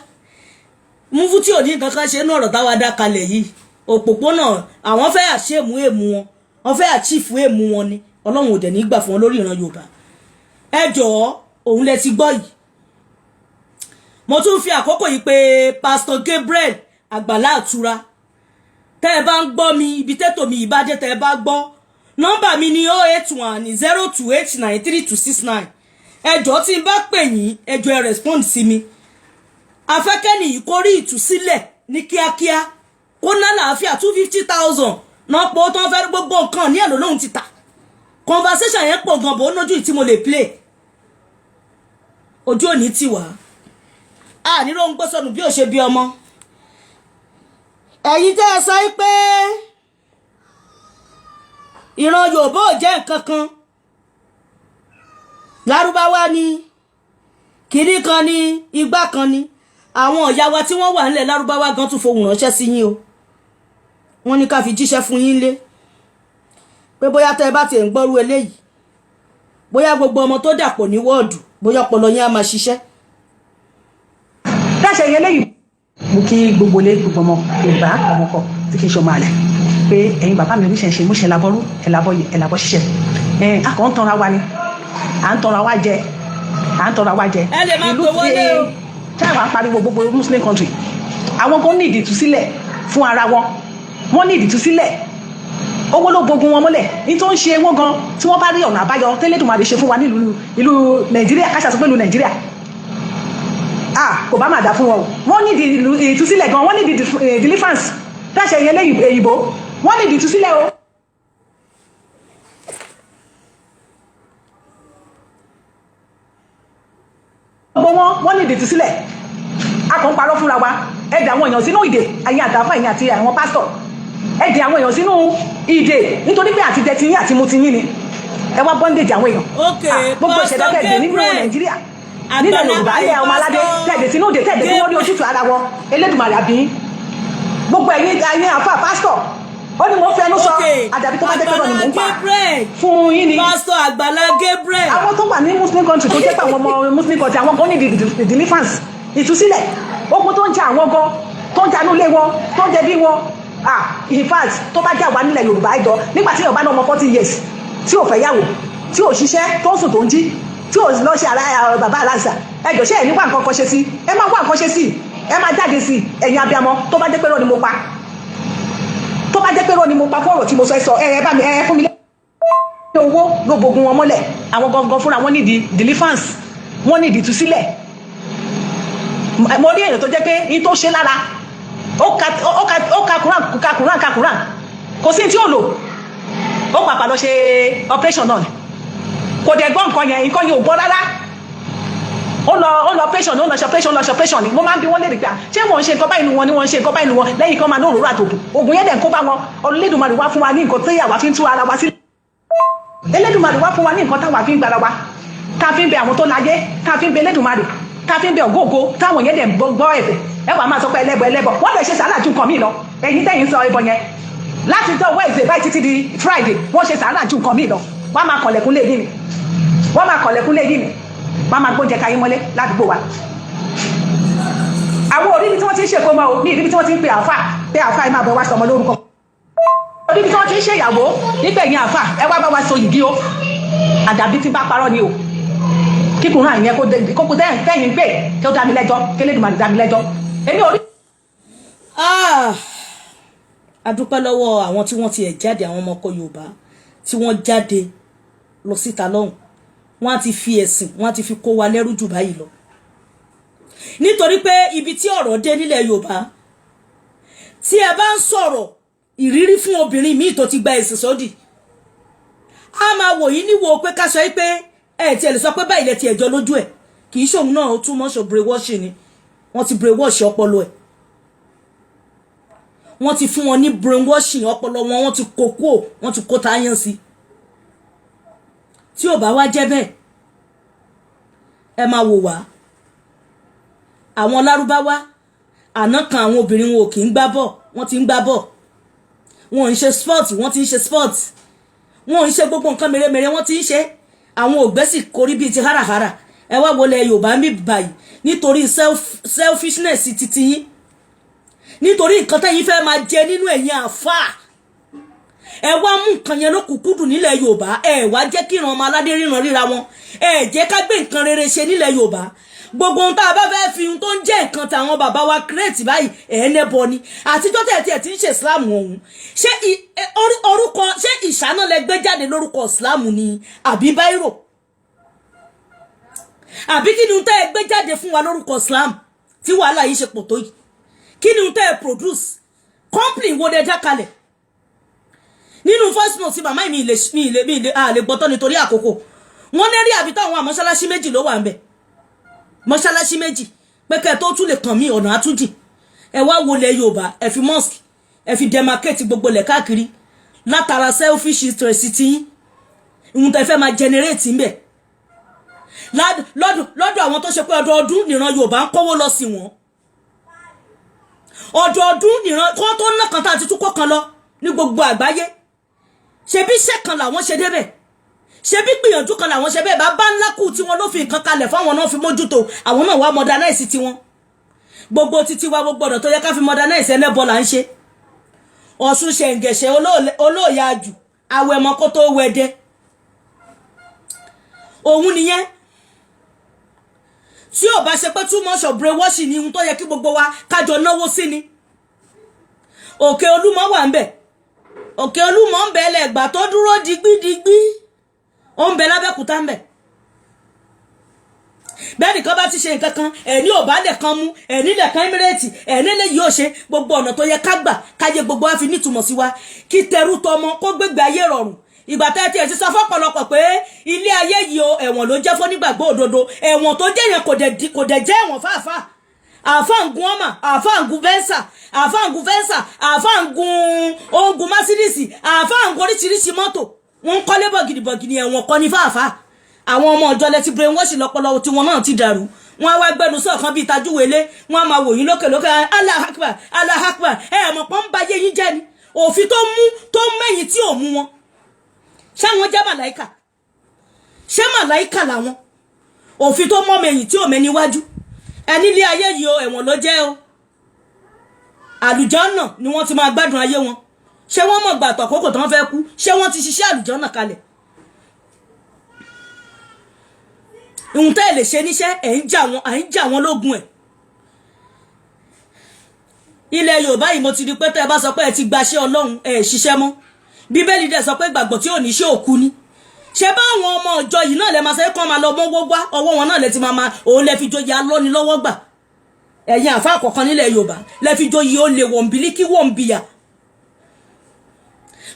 Mufuti ò ní nǹkan kan ṣe ní ọ̀rọ̀ táwa dá kalẹ̀ yìí. Òpópónà àwọn fẹ́ àṣemú èmú wọn, wọ́n fẹ́ àchífù èmú wọn ni. Ọlọ́run ò dẹ̀ ní gbà fún wọn lórí ìran Yorùbá. Ẹ jọ̀ọ́, òun lẹ ti gbọ́ yìí. Mo tún fi àkókò yìí pé Pastor Gabriel Àgbàlá Àtura, tẹ́ ẹ bá ń gbọ́ mi, ibi tẹ́tò mi ìbàjẹ́, tẹ́ ẹ bá gbọ́, nọ́mbà mi ní 08102893269. Ẹ jọ̀ọ́, tí n bá pè yín, ẹ jọ̀ọ́, ẹ respond sí mi. Afẹ́kẹ́ni yìí kó rí ìtúsílẹ̀ ní kíákíá, kó ná làáfíà. 250,000 náà pọ̀ tó ń fẹ́. Gbogbo nǹkan ní ẹ̀lò lóhun ti tà. Conversation yẹn pọ̀ gan, bó nójú tí mo lè play. Ojú òní ti wá a nílò ń gbọ́ sọnù bí ó ṣe bí ọmọ. Ẹ̀yin tẹ́ ẹ sọ pé ìran Yorùbá ò jẹ́ nǹkan kan, Lárúbáwá ni, kìnní kan ni, igbá kan ni, àwọn ọ̀yá wa tí wọ́n wà nílẹ̀ Lárúbáwá gan tún fohùn ránṣẹ́ sí yín o. Wọ́n ní ká fi jíṣẹ́ fún yín lé pé bóyá tẹ́ ẹ bá tiẹ̀ ń gbọ́rú eléyìí, bóyá gbogbo ọmọ tó dàpọ̀ ní wọ́ọ̀dù, bóyá ọpọlọ yín á máa ṣiṣẹ́. Dáṣẹ yẹn lẹ́yìn, mo kí gbogbo ilé, gbogbo ọmọ Yorùbá, ọmọkọ tí kì í ṣe ọmọ àlẹ, pé ẹ̀yin bàbá mi oníṣẹ̀ṣe, mo ṣe làbọrú ẹ̀làbọ̀ ẹ̀làbọ̀ ṣiṣẹ́ ẹ̀. A kàn ń tanra wa ni, à ń tanra wa jẹ, à ń tanra wa jẹ. Ẹ lè máa pè wọlé o. Tí àwọn apariwo gbogbo Muslim country, àwọn kan ní ìdìtúsílẹ̀ fún ara wọn, wọ́n ní ìdìtúsílẹ̀. Owó ló bogun wọn mọ́lẹ̀ ní tó ń ṣe wọ́n gan. Tí wọ́n bá rí ọ̀nà àbáyọ tẹ́lẹ̀dùmarè ṣe fún wa nílùú ìlú Nàìjíríà, káṣà sọ pé ìlú Nàìjíríà, ah, kò bá máa dà fún wọn o. Wọ́n ní ìtúsílẹ̀ gan, wọ́n ní deliverance. Dáṣẹ yẹn lẹ́yìn èyìnbó, wọ́n ní ìtúsílẹ̀ o. Gbogbo wọn, wọ́n ní ìtúsílẹ̀. A kàn ń parọ́ fúnra wa. Ẹ dà àwọn èèyàn sínú ìdè, ẹ̀yin àtàfà, ẹ̀yin àti àwọn pásítọ̀, ẹ dì àwọn èèyàn sínú ìdè nítorí pé àti jẹ tiyín àti mu tiyín ni. Ẹ wá bondage àwọn èèyàn. Gbogbo ìṣẹ̀dá tẹ̀dé nínú Nàìjíríà, nílẹ̀ Yorùbá, ilẹ̀ ọmọ aládé, tẹ̀dé sínú ìdè, tẹ̀dé tí wọ́n rí ojútùú ara wọn. Elédùmarè àbí gbogbo ẹ̀yin àfa pásítọ̀, ó ní mo fẹnu sọ, àdàbí tó bá jẹ́ pé ni mò ń pa fún yín ni. Pásítọ̀ Àgbàlá Gabriel. Àwọn tó wà ní Muslim country, tó jẹ́ pé àwọn ọmọ Muslim country, àwọn kan ní deliverance, ìtúsílẹ̀. Ogun tó ń jà àwọn gan, tó ń janú ilé wọn, tó ń jẹbi wọn, ah, in fact, tó bá jà wá nílẹ̀ Yorùbá ìjọ, nígbà tí Yorùbá náà ọmọ 40 years tí ò fẹ́ yàwó, tí ò ṣiṣẹ́, tó ń sùn, tó ń jí, tí ò lọ ṣe ara bàbá aláṣà, ẹjọ́, ṣé ẹ̀ ní wá nǹkan kan ṣe sí? Ẹ máa wá nǹkan ṣe sí, ẹ máa jáde sí. Ẹ̀yin abiyamọ, tó bá jẹ́ pé rọ́ ni mo pa, tó bá jẹ́ pé rọ́ ni mo pa fún ọ̀rọ̀ tí mo sọ, ẹ sọ ẹ bá mi, ẹ fún mi lé owó ló bogun wọn mọ́lẹ̀. Àwọn gangan fúnra wọn nídìí deliverance, wọ́n nídìí ìtúsílẹ̀. Mo rí èèyàn tó jẹ́ pé ní tó ṣe lára, ó ka Quran, ka Quran, ka Quran, kò sí tí ò lò, ó pàpà lọ ṣe operation náà, kò dẹ̀ gbọ́ nǹkan yẹn, nǹkan yẹn ò gbọ́ rárá. Ó lọ operation, ó lọ ṣe operation, ó lọ ṣe operation ni. Mo máa ń bi wọ́n léèrè pé ṣé wọ́n ń ṣe nǹkan báyìí nu wọn ni, wọ́n ń ṣe nǹkan báyìí nu wọn, lẹ́yìn kan máa ní òróró àtòkù, ògùn yẹn dẹ̀ ń kó bá wọn. Olódùmarè wá fún wa ní nǹkan tí àwa fi ń tú ara wa sílẹ̀. Elédùmarè wá fún wa ní nǹkan táwa fi ń gbára wa, tá a fi ń bẹ àwọn tó láyé, tá a fi ń bẹ Elédùmarè, tá a fi ń bẹ ògóògó, táwọn yẹn dẹ̀ ń gbọ́ ẹ̀bẹ̀. Ẹ wàá máa sọ pé ẹlẹ́bọ, ẹlẹ́bọ, wọ́n lè ṣe sàálà ju nǹkan míì lọ. Ẹ̀yin tẹ̀yin sọ ẹbọ yẹn, Láti jọ Wednesday báyìí títí di Friday, wọ́n ṣe sàárà ju nǹkan míì lọ. Wọ́n á máa kọ̀lẹ̀kùn lé yìí ni, wọ́n máa kọ̀lẹ̀kùn lé yìí ni, wọ́n á máa gbóúnjẹ kayé mọ́lé ládùúgbò wa. Àwọn orí ibi tí wọ́n ti ń ṣe kómọ o, ní ibi tí wọ́n ti ń pe àáfà pé, "Àáfà, ẹ máa bọ̀ wá sọmọ lórúkọ." Orí ibi tí wọ́n ti ń ṣe ìyàwó nígbẹ̀yìn, "Àáfà, ẹ wá bá wa so yìgì o." Àdàbí tí bá parọ́ ni o. Kíkùnrin àyẹn kókó tẹ́yìn gbé kí ó dá mi lẹ́jọ́, kí Elédùmarè dá mi lẹ́jọ́, èmi ò rí. Ah, a dúpẹ́ lọ́wọ́ àwọn tí wọ́n ti ẹ̀ jáde, àwọn ọmọ ọkọ Yorùbá tí wọ́n jáde lọ síta lọ́hùn. Wọ́n á ti fi ẹ̀sìn, wọ́n á ti fi kó wa lẹ́rú jù báyìí lọ, nítorí pé ibi tí ọ̀rọ̀ dé nílẹ̀ Yorùbá, tí ẹ bá ń sọ̀rọ̀ ìrírí fún obìnrin míì tó ti gba ẹ̀sìn sódì, a máa wò yín níwò pé ká sọ pé ẹ tiẹ̀ lè sọ pé báyìí lẹ ti ẹ̀jọ́ lójú ẹ̀. Kì í ṣòun náà, ó túmọ̀ ṣò brainwashing ni. Wọ́n ti brainwash ọpọlọ ẹ̀, wọ́n ti fún wọn ní brainwashing ọpọlọ wọn, wọ́n ti kó kúò, wọ́n ti kó táyán sí. Tí ò bá wá jẹ́ bẹ́ẹ̀, ẹ máa wò wá, àwọn Lárúbáwá àná kan, àwọn obìnrin wọn ò kì í gbá bọ̀, wọ́n ti ń gbá bọ̀. Wọn ò ń ṣe sport, wọ́n ti ń ṣe sport. Wọn ò ń ṣe gbogbo nǹkan mèremère, wọ́n ti ń ṣe. Àwọn ògbẹ́sì korí bíi ti háràhárà. Ẹ wá wọlé Yorùbá ń bí báyìí, nítorí selfishness titi yín, nítorí nǹkan tẹ́yin fẹ́ máa jẹ nínú ẹ̀yin àfáà, ẹ wá mú nǹkan yẹn lókùnkúndùn nílẹ̀ Yorùbá. Ẹ wá jẹ́ kí ìran ọmọ aládé ríran ríra wọn. Ẹ jẹ́ ká gbé nǹkan rere ṣe nílẹ̀ Yorùbá. Gbogbo ohun tá a bá fẹ́ fi ohun tó ń jẹ́ nǹkan tàwọn bàbá wa create báyìí, ẹ̀ ń lẹ́bọ ni. Àtijọ́ tẹ̀ tí ẹ̀ ti ń ṣe Islam ọ̀hún, ṣé orúkọ, ṣé ìṣáná lẹ gbé jáde lórúkọ Islam ni, àbí báírò, àbí kí ni ohun tẹ́ ẹ gbé jáde fún wa lórúkọ Islam tí wàhálà yìí ṣe pọ̀ tó yìí? Kí ni ohun tẹ́ ẹ produce? Company wo lẹ dá kalẹ̀? Nínú voice note màmá mi ilé a lè gbọ́tọ́ nítorí àkókò. Wọ́n ní rí àbí táwọn mọ́ṣáláṣí méjì ló wà ń bẹ̀, mọ́ṣáláṣí méjì, pé kẹ́ ẹ tó tún lè kàn mí ọ̀nà àtúnjì. Ẹ wá wọlé Yorùbá, ẹ fi mosque, ẹ fi demarcate gbogbo lẹ̀ káàkiri látara selfish interest tí yín, ìhun tẹ́ fẹ́ máa generate ń bẹ̀ lọ́dọ̀ àwọn tó ṣe pé ọdọọdún nìran Yorùbá ń kówó lọ sí wọn. Ọdọọdún nìran kó tó ná kan tá a ti tún kó kan lọ ní gbogbo àgbáyé. Ṣebí iṣẹ́ kan làwọn ṣe débẹ̀, ṣebí gbìyànjú kan làwọn ṣe bẹ́ẹ̀. Bá bá ńlá kù tí wọn ló fi nǹkan kalẹ̀ fáwọn náà fi mójútó, àwọn náà wá modernize tiwọn. Gbogbo títí wa, gbogbo ọ̀nà tó yẹ ká fi modernize, ẹlẹ́bọ là ń ṣe. Ọ̀ṣun ṣẹ̀ǹgẹ̀ṣẹ̀ olóòyàjù awẹmọ kó tó wẹdẹ òun nìyẹn. Tí ò bá ṣe pé too much of brainwashing ni, ohun tó yẹ kí gbogbo wa kájọ náwó sí ni. Òkè Olúmọ wà ń bẹ̀, Òkè Olúmọ ń bẹ lẹ́gbà tó dúró digbídigbí, ó ń bẹ lábẹ́kúta ń bẹ. Bẹ́ẹ̀ nìkan bá ti ṣe nǹkan kan, ẹ̀ní ò bá lẹ̀ kan mú, ẹ̀ní lẹ̀ kan Emirate, ẹ̀ní lè yóò ṣe gbogbo ọ̀nà tó yẹ ká gbà káyé gbogbo wa fi nítumọ̀ sí wa, kí tẹrú tọmọ kó gbégbé ayé rọrùn. Ìgbà tẹ́ tiẹ̀ ti sọ fọ́pọ̀lọpọ̀ pé ilé ayé yìí o, ẹ̀wọ̀n ló jẹ́ fónígbàgbọ́ òdodo. Ẹ̀wọ̀n tó jẹ́ yẹn kò dẹ̀ jẹ́ ẹ̀wọ̀n fáfáà. Àáfàá ń gun ọmọ, àáfàá ń gun Venza, àáfàá ń gun Venza, àáfàá ń gun ogun Mercedes, àáfàá ń gun oríṣiríṣi mọ́tò, wọ́n ń kọ́lé bọ̀gìnìbọ̀gìnì. Ẹ̀wọ̀n kọ́ ní fáfáà. Àwọn ọmọ ọjọ́ lẹ ti brainwash lọ́pọlọ tí wọn náà ti dàrú. Wọn á wá gbẹnu sọ̀kan bíi tajúwèlé, wọn á máa wò yín lókè lókè, Allah akbar, Allah akbar. Ẹ mọ̀ pọ́n ń ba ayé yín jẹ́ ni. Òfin tó mú tó mẹ́yìn tí ò mú wọn, ṣáwọn jẹ́ màláìkà? Ṣé màláìkà làwọn? Òfin tó mọ́ mẹ́yìn tí ò mẹ́ níwájú ẹni ilé ayé yìí o, ẹ̀wọ̀n ló jẹ́ o. Àlùjànnà ni wọ́n ti máa gbádùn ayé wọn. Ṣé wọ́n mọ̀ gbàtọ̀ àkókò tí wọ́n fẹ́ kú? Ṣé wọ́n ti ṣiṣẹ́ àlùjànnà kalẹ̀? Ìhun tẹ́ ẹ̀ lè ṣe níṣẹ́, ẹ̀ ń jà wọ́n, à ń jà wọ́n lógun ẹ̀. Ilẹ̀ Yorùbá yìí, mo ti rí pé tẹ́ ẹ bá sọ pé ẹ ti gbaṣẹ́ Ọlọ́run, ẹ ṣiṣẹ́ mọ́. Bíbélì dẹ̀ sọ pé gbàgbọ́ tí ò ní ṣe òkú ni. Ṣé bá àwọn ọmọ ọjọ́ yìí náà lẹ máa ṣe kán máa lọ mọ́wọ́ wá? Ọwọ́ wọn náà lẹ ti máa òun lẹ fi joyè alọ́ni lọ́wọ́ gbà. Ẹ̀yin àfa àkọ́kọ́ nílẹ̀ Yorùbá lẹ fi joyè olè wọ̀nbílíkì wọ̀nbíyà,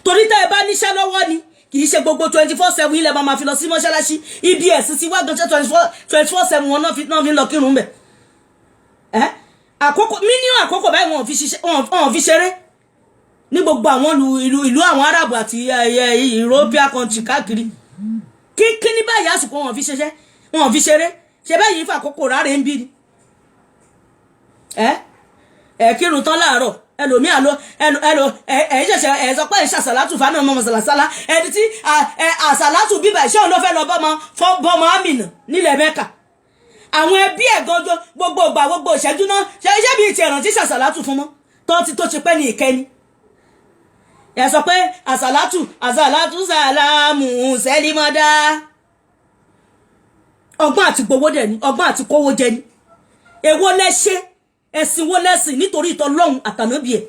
torí tẹ́ ẹ bá níṣẹ́ lọ́wọ́ ni, kì í ṣe gbogbo 24/7 ilẹ̀ máa fi lọ sí mọ́ṣáláṣí. Ibi ẹ̀sìn ti wá gan, ṣe 24/7 wọn náà fi ń lọ kírun bẹ̀ ẹ́? Àkókò mílíọ̀nù àkókò báyìí, wọn ò fi ṣeré ní gbogbo àwọn ìlú àwọn Arab àti European country káàkiri. Kíkí ní báyìí, àsìkò wọn fi ṣiṣẹ́, wọn fi ṣeré. Ṣe báyìí fàkókò ráre ń bí ni ẹ ẹ kírun tán láàárọ̀. Ẹlòmíà ló ẹlò ẹlò ẹ ẹ ṣẹ̀ṣẹ̀ ẹ sọ pé ẹ ṣàṣàlátù fáná ọmọ mọ̀sálásálá, ẹni tí àṣàlátù bíbà ṣé òun ló fẹ́ lọ bọ́mọ bọ́mọ àmìnà nílẹ̀ Mẹ́kà. Àwọn ẹbí ẹ̀ ganjọ gbogbo ìgbà, gbogbo ìṣẹ́jú náà ṣe iṣẹ́ bíi ti ẹ̀rántí ṣàṣàlátù fún mọ́ tó ti tó ti pẹ́ ní ìkẹni. Ẹ sọ pé àṣàlátù, àṣàlátù sàlámù sẹ́límọ́dá. Ọgbọ́n àti gbowó dẹ̀ ni, ọgbọ́n àti kówó jẹ ni. Èwo lẹ ṣe? Ẹ̀sìn wo lẹ́sìn nítorí ìtọ́lọ́hún àtànábì ẹ̀?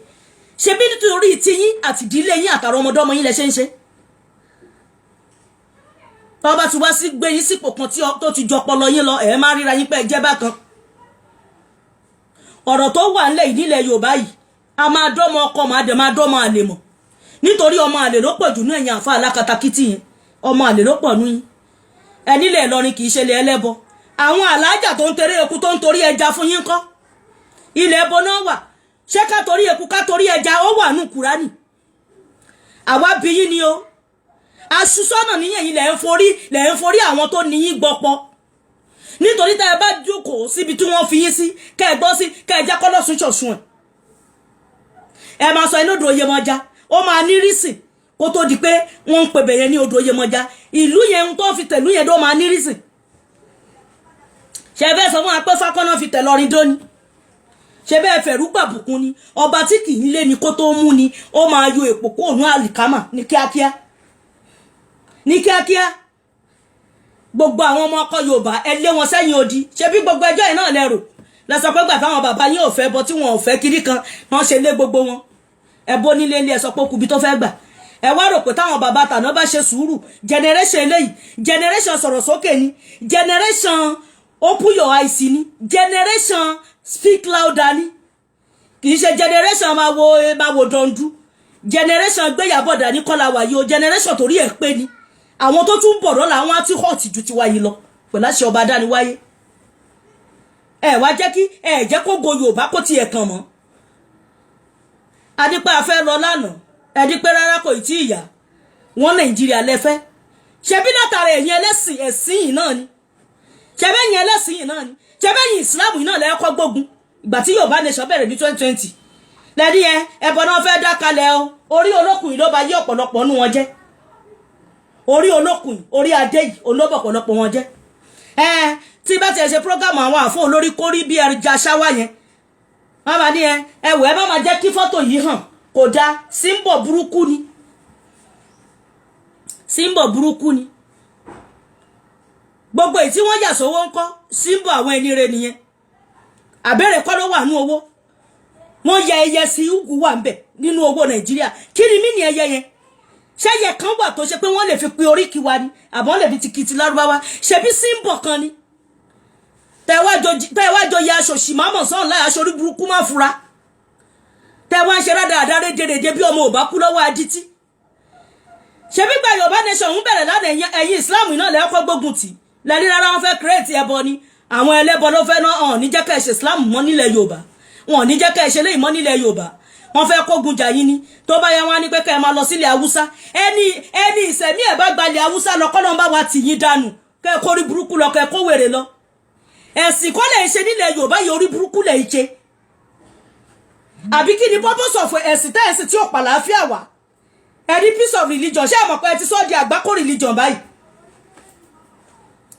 Ṣebí nítorí tiyín àti ìdílé yín àtàrà ọmọdọ́mọ yín lẹ ṣe ń ṣe. Tọ́ bá ti wá sí gbé yín sípò kan tó ti jọ ọpọlọ yín lọ, ẹ̀ máa ríra yín pé ẹ jẹ́ bákan. Ọ̀rọ̀ tó wà ńlẹ̀ yìí nílẹ̀ Yorùbá yìí, a máa dọ́mọ ọkọ, máa dẹ̀ máa dọ́mọ àlè mọ̀, nítorí ọmọ àlè ló pọ̀ jù ní ẹ̀yìn àfa alákatakítí yẹn. Ọmọ àlè ló pọ̀ nú yín. Ẹ nílẹ̀ Ìlọrin kì í ṣe ilẹ̀ ẹlẹ́bọ. Àwọn alájà tó ń teré eku, tó ń torí ẹja fún yín kọ́, ilẹ̀ ẹbọ náà wà. Ṣé ká torí eku, ká torí ẹja, ó wà nù Kúránì? Àwa bí yín ni o. Aṣùsọ́nà níyẹn yìí lẹ̀ ń forí àwọn tó níyín gbọ́pọ̀, nítorí tá ẹ bá jókòó síbi tí wọ́n fi yín sí, kẹ́ ẹ gbọ́ sí, kẹ́ ẹ jẹ́ kọ́lọ́sùn ṣọ̀ṣun ẹ̀. Ẹ máa sọ inú odò Oyèmọjà, ó máa ní rísìn kó tó di pé wọ́n ń pè bẹ̀yẹn ní odò Oyèmọjà. Ìlú yẹn tó fi tẹ̀lú yẹn tó máa ní rísìn. Ṣe fẹ́ sọ fún wa pé Fákọ́nà fi tẹ̀ lọrin dóní? Ṣe bẹ́ẹ̀ fẹ̀rú gbàbùkún ni? Ọba tí kì í lé ni kó tó mú ni, ó máa yọ èpò kóònù àlìkámà ní kíákíá, ní kíákíá. Gbogbo àwọn ọmọ ọkọ Yorùbá, ẹ lé wọn sẹ́yìn odi. Ṣe bí gbogbo ẹjọ́ yìí náà lẹ́rù lẹ sọ pé gbà táwọn bàbá yín ò fẹ́ bọ, tí wọn ò fẹ́ kiri kan, wọ́n ṣe lé gbogbo wọn. Ẹ bó nílé ilé, ẹ sọ pé okùnbi tó fẹ́ gbà. Ẹ wá rò pé táwọn bàbá tàná bá ṣe sùúrù, generation eléyìí, generation sọ̀rọ̀ sókè ni, generation open your eyes ni, generation speak louder ni. Kì í ṣe generation máa wo dọ̀ndú. Generation gbéyàbọ̀dà ní kọ́lá wàyí o. Generation torí ẹ̀ pé ni àwọn tó tún bọ̀ lọ́la, àwọn á ti hot ju tiwa yìí lọ pẹ̀lú àṣẹ ọba dániwáyé. Ẹ wá jẹ́ kí ẹ jẹ́ kó go Yorùbá kó tiẹ̀ kàn mọ́. Adípẹ́ afẹ́ lọ lánàá, ẹdípẹ́ rárá, kò tí ì yá wọn. Nàìjíríà lẹ́fẹ́ ṣebí látara ẹ̀yin ẹlẹ́sìn ẹ̀sìn yìí náà ni, ṣebí ẹ̀yin ẹlẹ́sìn yìí náà ni, ṣebí ẹ̀yin ìsìlámù yìí náà lẹ́ẹ̀kọ́ gbógun. Ìgbà tí Yorùbá nation bẹ̀rẹ̀ ní 2020 lẹ́ni ẹ ẹbọ náà fẹ́ dá kalẹ̀ o. Orí olókùn yìí ló bá yí ọ̀pọ̀lọpọ̀ nú wọn jẹ́. Orí olókùn yìí, orí adé yìí olóbọ̀ ọ̀pọ̀lọpọ̀ wọn jẹ́. Ẹ tí bá tiẹ̀ ṣe program, àwọn àfọ olórí kórí bí ẹja ṣáwá yẹn, wọ́n máa ní ẹ ẹ wò, ẹ má máa jẹ́ kí fọ́tò yìí hàn, kò dáa, symbol burúkú ni, symbol burúkú ni. Gbogbo èyí tí wọ́n yà sówó ńkọ́? Symbol àwọn ẹni rẹ nìyẹn. Àbẹ̀rẹ̀ kọ́ ló wà ní owó wọ́n ya ẹyẹ sí, ugu wà ń bẹ̀ nínú owó Nàìjíríà. Kí ni mí ní ẹyẹ yẹn? Ṣé ẹyẹ kan wà tó ṣe pé wọ́n lè fi pe oríkì wa ni, àbọ̀ lè fi ti kìtì lárúbáwá? Ṣebí symbol kan ni. Tẹ́wájọ ya aṣọ ṣìmámọ̀ sọ́ọ̀n láì aṣọ orí burúkú má fura. Tẹ́wá ń ṣe rádaràdá rédèrèdè bí ọmọ ò bá kú lọ́wọ́ adití. Ṣebí gba Yorùbá nation ń bẹ̀rẹ̀ lánàá, ẹ̀yin Islam náà lẹ́kọ́ gbógun tì lẹ́ni rárá, wọ́n fẹ́ create ẹbọ ni, àwọn ẹlẹ́bọ ló fẹ́ náà hàn ní jẹ́ ká ẹ ṣe Islam mọ́ nílẹ̀ Yorùbá, wọn ò ní jẹ́ ká ẹ ṣe léyìí mọ́ nílẹ̀ Yorùbá. Wọ́n fẹ́ kógun jà yín ni. Tó bá yá, wọn á ní pé ká ẹ máa lọ sílẹ̀ Haúsá. Ẹni ẹni ìsẹ̀mí ẹ̀ bá gbalẹ̀ Haúsá lọ, kọ́ ló ń bá wa tì yín dànù, kẹ́ ẹ kórí burúkú lọ, kẹ́ ẹ kó wèrè lọ. Ẹ̀sìn kọ́ lẹ̀ ń ṣe nílẹ̀ Yorùbá yìí, orí burúkú lẹ̀ ń ṣe. Àbí kí ni purpose of ẹ̀sìn tẹ́ ẹ̀sìn tí ò pàlàáfíà wà? Ẹni peace of religion, ṣé ẹ mọ̀ pé ẹ ti sọ́ di àgbákò religion báyìí?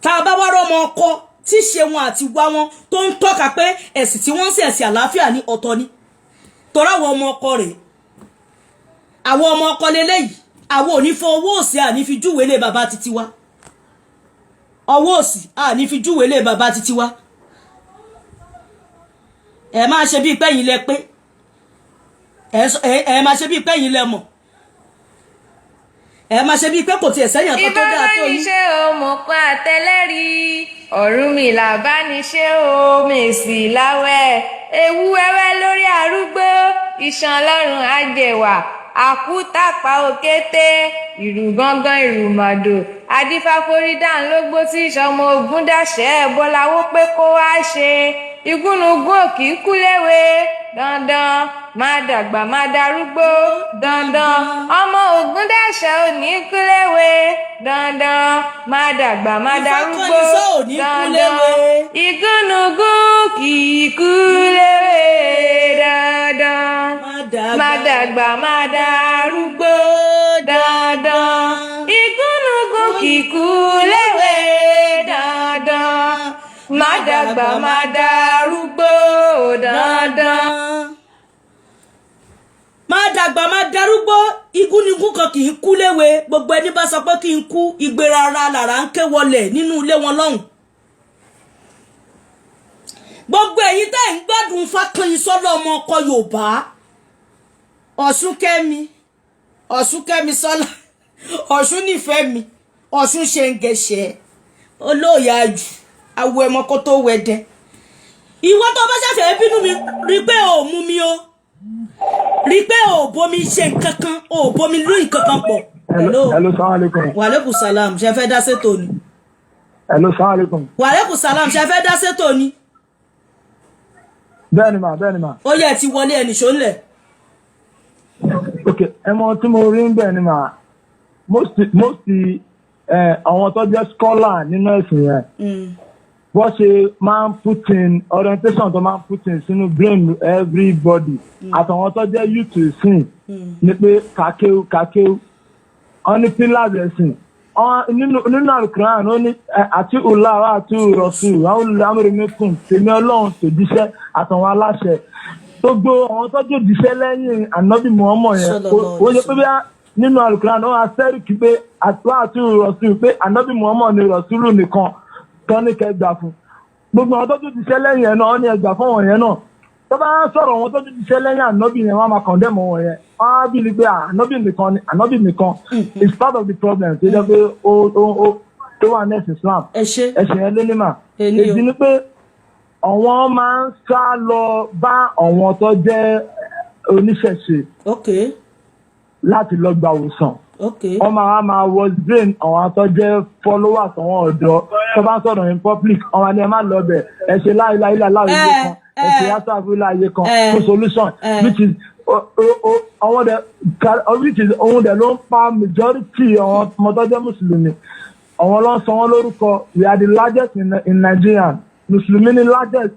Tá a bá wá rọ́mọ ọkọ tí ṣe wọn àti wá wọn tó ń tọ́ka pé ẹ̀sìn tí wọ́n ń sìn ẹ̀sìn àlàáfíà ní, ọ̀tọ̀ ni. Tọ́ra àwọn ọmọ ọkọ rèé, àwọn ọmọ ọkọ lélẹ́yìí. Àwọn ò ní fọ owó òsì, àní fi júwèé lé bàbá títí wa. Ọwọ́ òsì àní fi júwèé lé bàbá títí wa. Ẹ máa ṣe bíi pẹ́yìn lẹ pé ẹ máa ṣe bíi pẹ́yìn lẹ mọ̀, ẹ máa ṣe bíi pé kò tiẹ̀ sẹ́yìn àtọ́ tó dáa tó yín. Ìbáraẹniṣe òmùpá àtẹlẹ́rìí Ọ̀rúnmìlà bá ní ṣe o mèsì láwẹ̀ ewu wẹ́wẹ́ lórí arúgbó iṣan lọ́rùn àjẹwà àkútàpá òkété ìrù gángan ìrùmàdò adífáforídànlógbó tí ìṣọmọ ogun dàṣẹ bọláwó pé kó wá ṣe igúnnugún òkì kú léwe dandan má dàgbà má darúgbó dandan ọmọ ogun dàṣẹ ò ní kú léwe dandan má dàgbà má darúgbó Ìfákọ́nisọ́ ò ní kú dandan léwe. Igúnnugún kì í kú léwe dandan. Má Dàgbà má darúgbó dandan. Igúnnugún kìkú léwe dandan. Má dàgbà má darúgbó dandan. Má dàgbà má darúgbó, igúnnigún kan kì í kú léwe. Gbogbo ẹni bá sọ pé kí n kú, igbe rárá làrá ń ké wọlé nínú ilé wọn lọ́hùn. Gbogbo èyí tẹ́ ń gbádùn Fákànyìnsọ́lá, ọmọ ọkọ Yorùbá, Ọ̀ṣunkẹ́mi, Ọ̀ṣunkẹ́mi sọ́lá, Ọ̀ṣun nífẹ̀ẹ́ mi, Ọ̀ṣun ṣe ń gẹ̀ṣẹ̀ olóòyàjù awo ẹmọ kó tó wẹdẹ. Ìwọ tó bá ṣẹ̀fẹ̀ bínú mi, rí pé ò mú mi o, rí pé ò bomi ṣe nǹkan kan, ò bomi lóyún kankan pọ̀. Hello, salaam alaikum. Wàlẹ́kùn salam, ṣe fẹ́ dá sétò ni? Hello, salaam alaikum. Wàlẹ́kùn salam, ṣe fẹ́ dá sétò ni? Bẹ́ẹ̀ni mà, bẹ́ẹ̀ni mà. Ó yẹ ti wọlé, ẹnì ṣó ńlẹ̀. Ok, ẹ mọ tí mo rí ń bẹ̀ ni mà, most àwọn tó jẹ́ scholar nínú ẹ̀sìn yẹn, bó ṣe máa ń put in orientation tó máa ń put in sínú brain everybody àtàwọn tó jẹ́ youth sìn ni pé kàkéw kàkéw, wọ́n ní pillars ẹ̀sìn nínú Alukuran, ó ní àti ùlà àti rọ̀sù àwọn olùdámọ̀rẹ́ tèmi Ọlọ́run tó jíṣẹ́ àtàwọn aláṣẹ, gbogbo àwọn tó jẹ́ òjíṣẹ́ lẹ́yìn Ànábì Muhammad yẹn, ó yẹ pé bí nínú Alukuran ó wá sẹ́ríkì pé àti rọ̀sù, pé Ànábì Muhammad ni rọ̀sùlù nìkan tó ní kẹ́ gbà fún. Gbogbo àwọn tó tún ti ṣẹ́ lẹ́yìn ẹ̀ náà, ó ní ẹgbà fún wọn yẹn náà. Tó bá sọ̀rọ̀ wọn tó tún ti ṣẹ́ lẹ́yìn Ànábì yẹn, wọ́n á máa condemn wọn yẹn, wọ́n á bí ni pé Ànábì nìkan ni, Ànábì nìkan is part of the problem tó jẹ́ pé ó tó wà ní ẹ̀sìn Islam. Ẹ ṣe. Ẹ̀sìn yẹn lé ní mà. Èní o. Èdè ni pé àwọn máa ń sá lọ bá àwọn tó jẹ́ oníṣẹ̀ṣe láti lọ gba òsàn. Wọ́n máa wọ brain àwọn tó jẹ́ followers, àwọn ọ̀dọ́ tó bá ń sọ̀rọ̀ in public, àwọn ni ẹ má lọ bẹ̀, ẹ ṣe láìláìlá láìláì kan, ẹ ṣe asáfù láàyè kan fún solution, which is àwọn dẹ, which is òun dẹ̀ ló ń pa majority àwọn ọmọ tó jẹ́ mùsùlùmí. Àwọn ló ń sọ wọ́n lórúkọ. We are the largest in Nigeria. Mùsùlùmí ni largest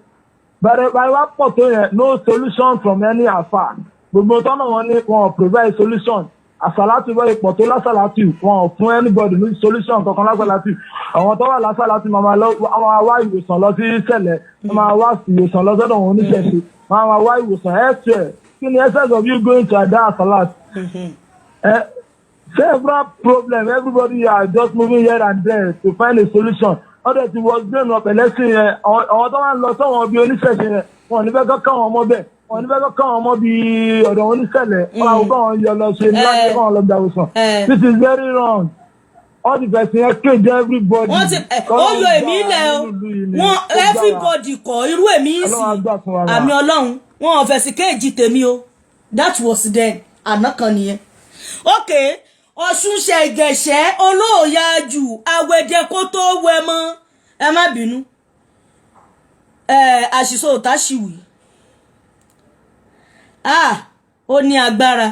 bẹ̀rẹ̀ báyìí wá pọ̀ tó yẹn. No solution from any afa. Gbogbo tọ́nà wọn ní wọn ò provide solution. Àsàlátù bá ipò tó lásàlátù, wọn ò fún anybody ní solution kankan lásàlátù. Àwọn tó wà lásàlátù máa lọ, máa wá ìwòsàn lọ sí sẹ̀lẹ̀, wọ́n máa wá ìwòsàn lọ sọ́dọ̀ wọn oníṣẹ̀ṣe, wọ́n máa wá ìwòsàn elsewhere. Kí ni essence of you going to ada àsàlátù? Several problem. Everybody are just moving here and there to find a solution. Wọ́n dẹ̀ ti wọ brain up ẹlẹ́sìn yẹn. Àwọn tó máa ń lọ sọ́wọ́n bíi oníṣẹ̀ṣe yẹn, wọn ò ní fẹ́ kọ́ káwọn ọmọ bẹ́ẹ̀, wọn ò ní fẹ́ kọ́ káwọn ọmọ bíi ọ̀dọ̀ oníṣẹ̀lẹ̀, wọn àwọn bá wọn yọ lọ ṣe láti kọ́ wọn lọ gbà wòsàn. This is very wrong. All the person yẹn cage everybody. Wọ́n ti ó yọ èmi lẹ̀ o. Wọ́n everybody kọ̀ irú èmi ń Ọlọ́run á sìn. gbà fún wa mà. Àmì Ọlọ́run. Wọn ò fẹ̀sìn kéèjì tèmi o. That was then, àná kan nìyẹn. Ok, Ọ̀ṣun ṣẹ̀gẹ̀ṣẹ̀ olóòyàjù àwẹ̀dẹ kó tó wẹ mọ́. Ẹ má bínú, ẹ àṣìṣe òtáṣìwì. Ah, ó ní agbára.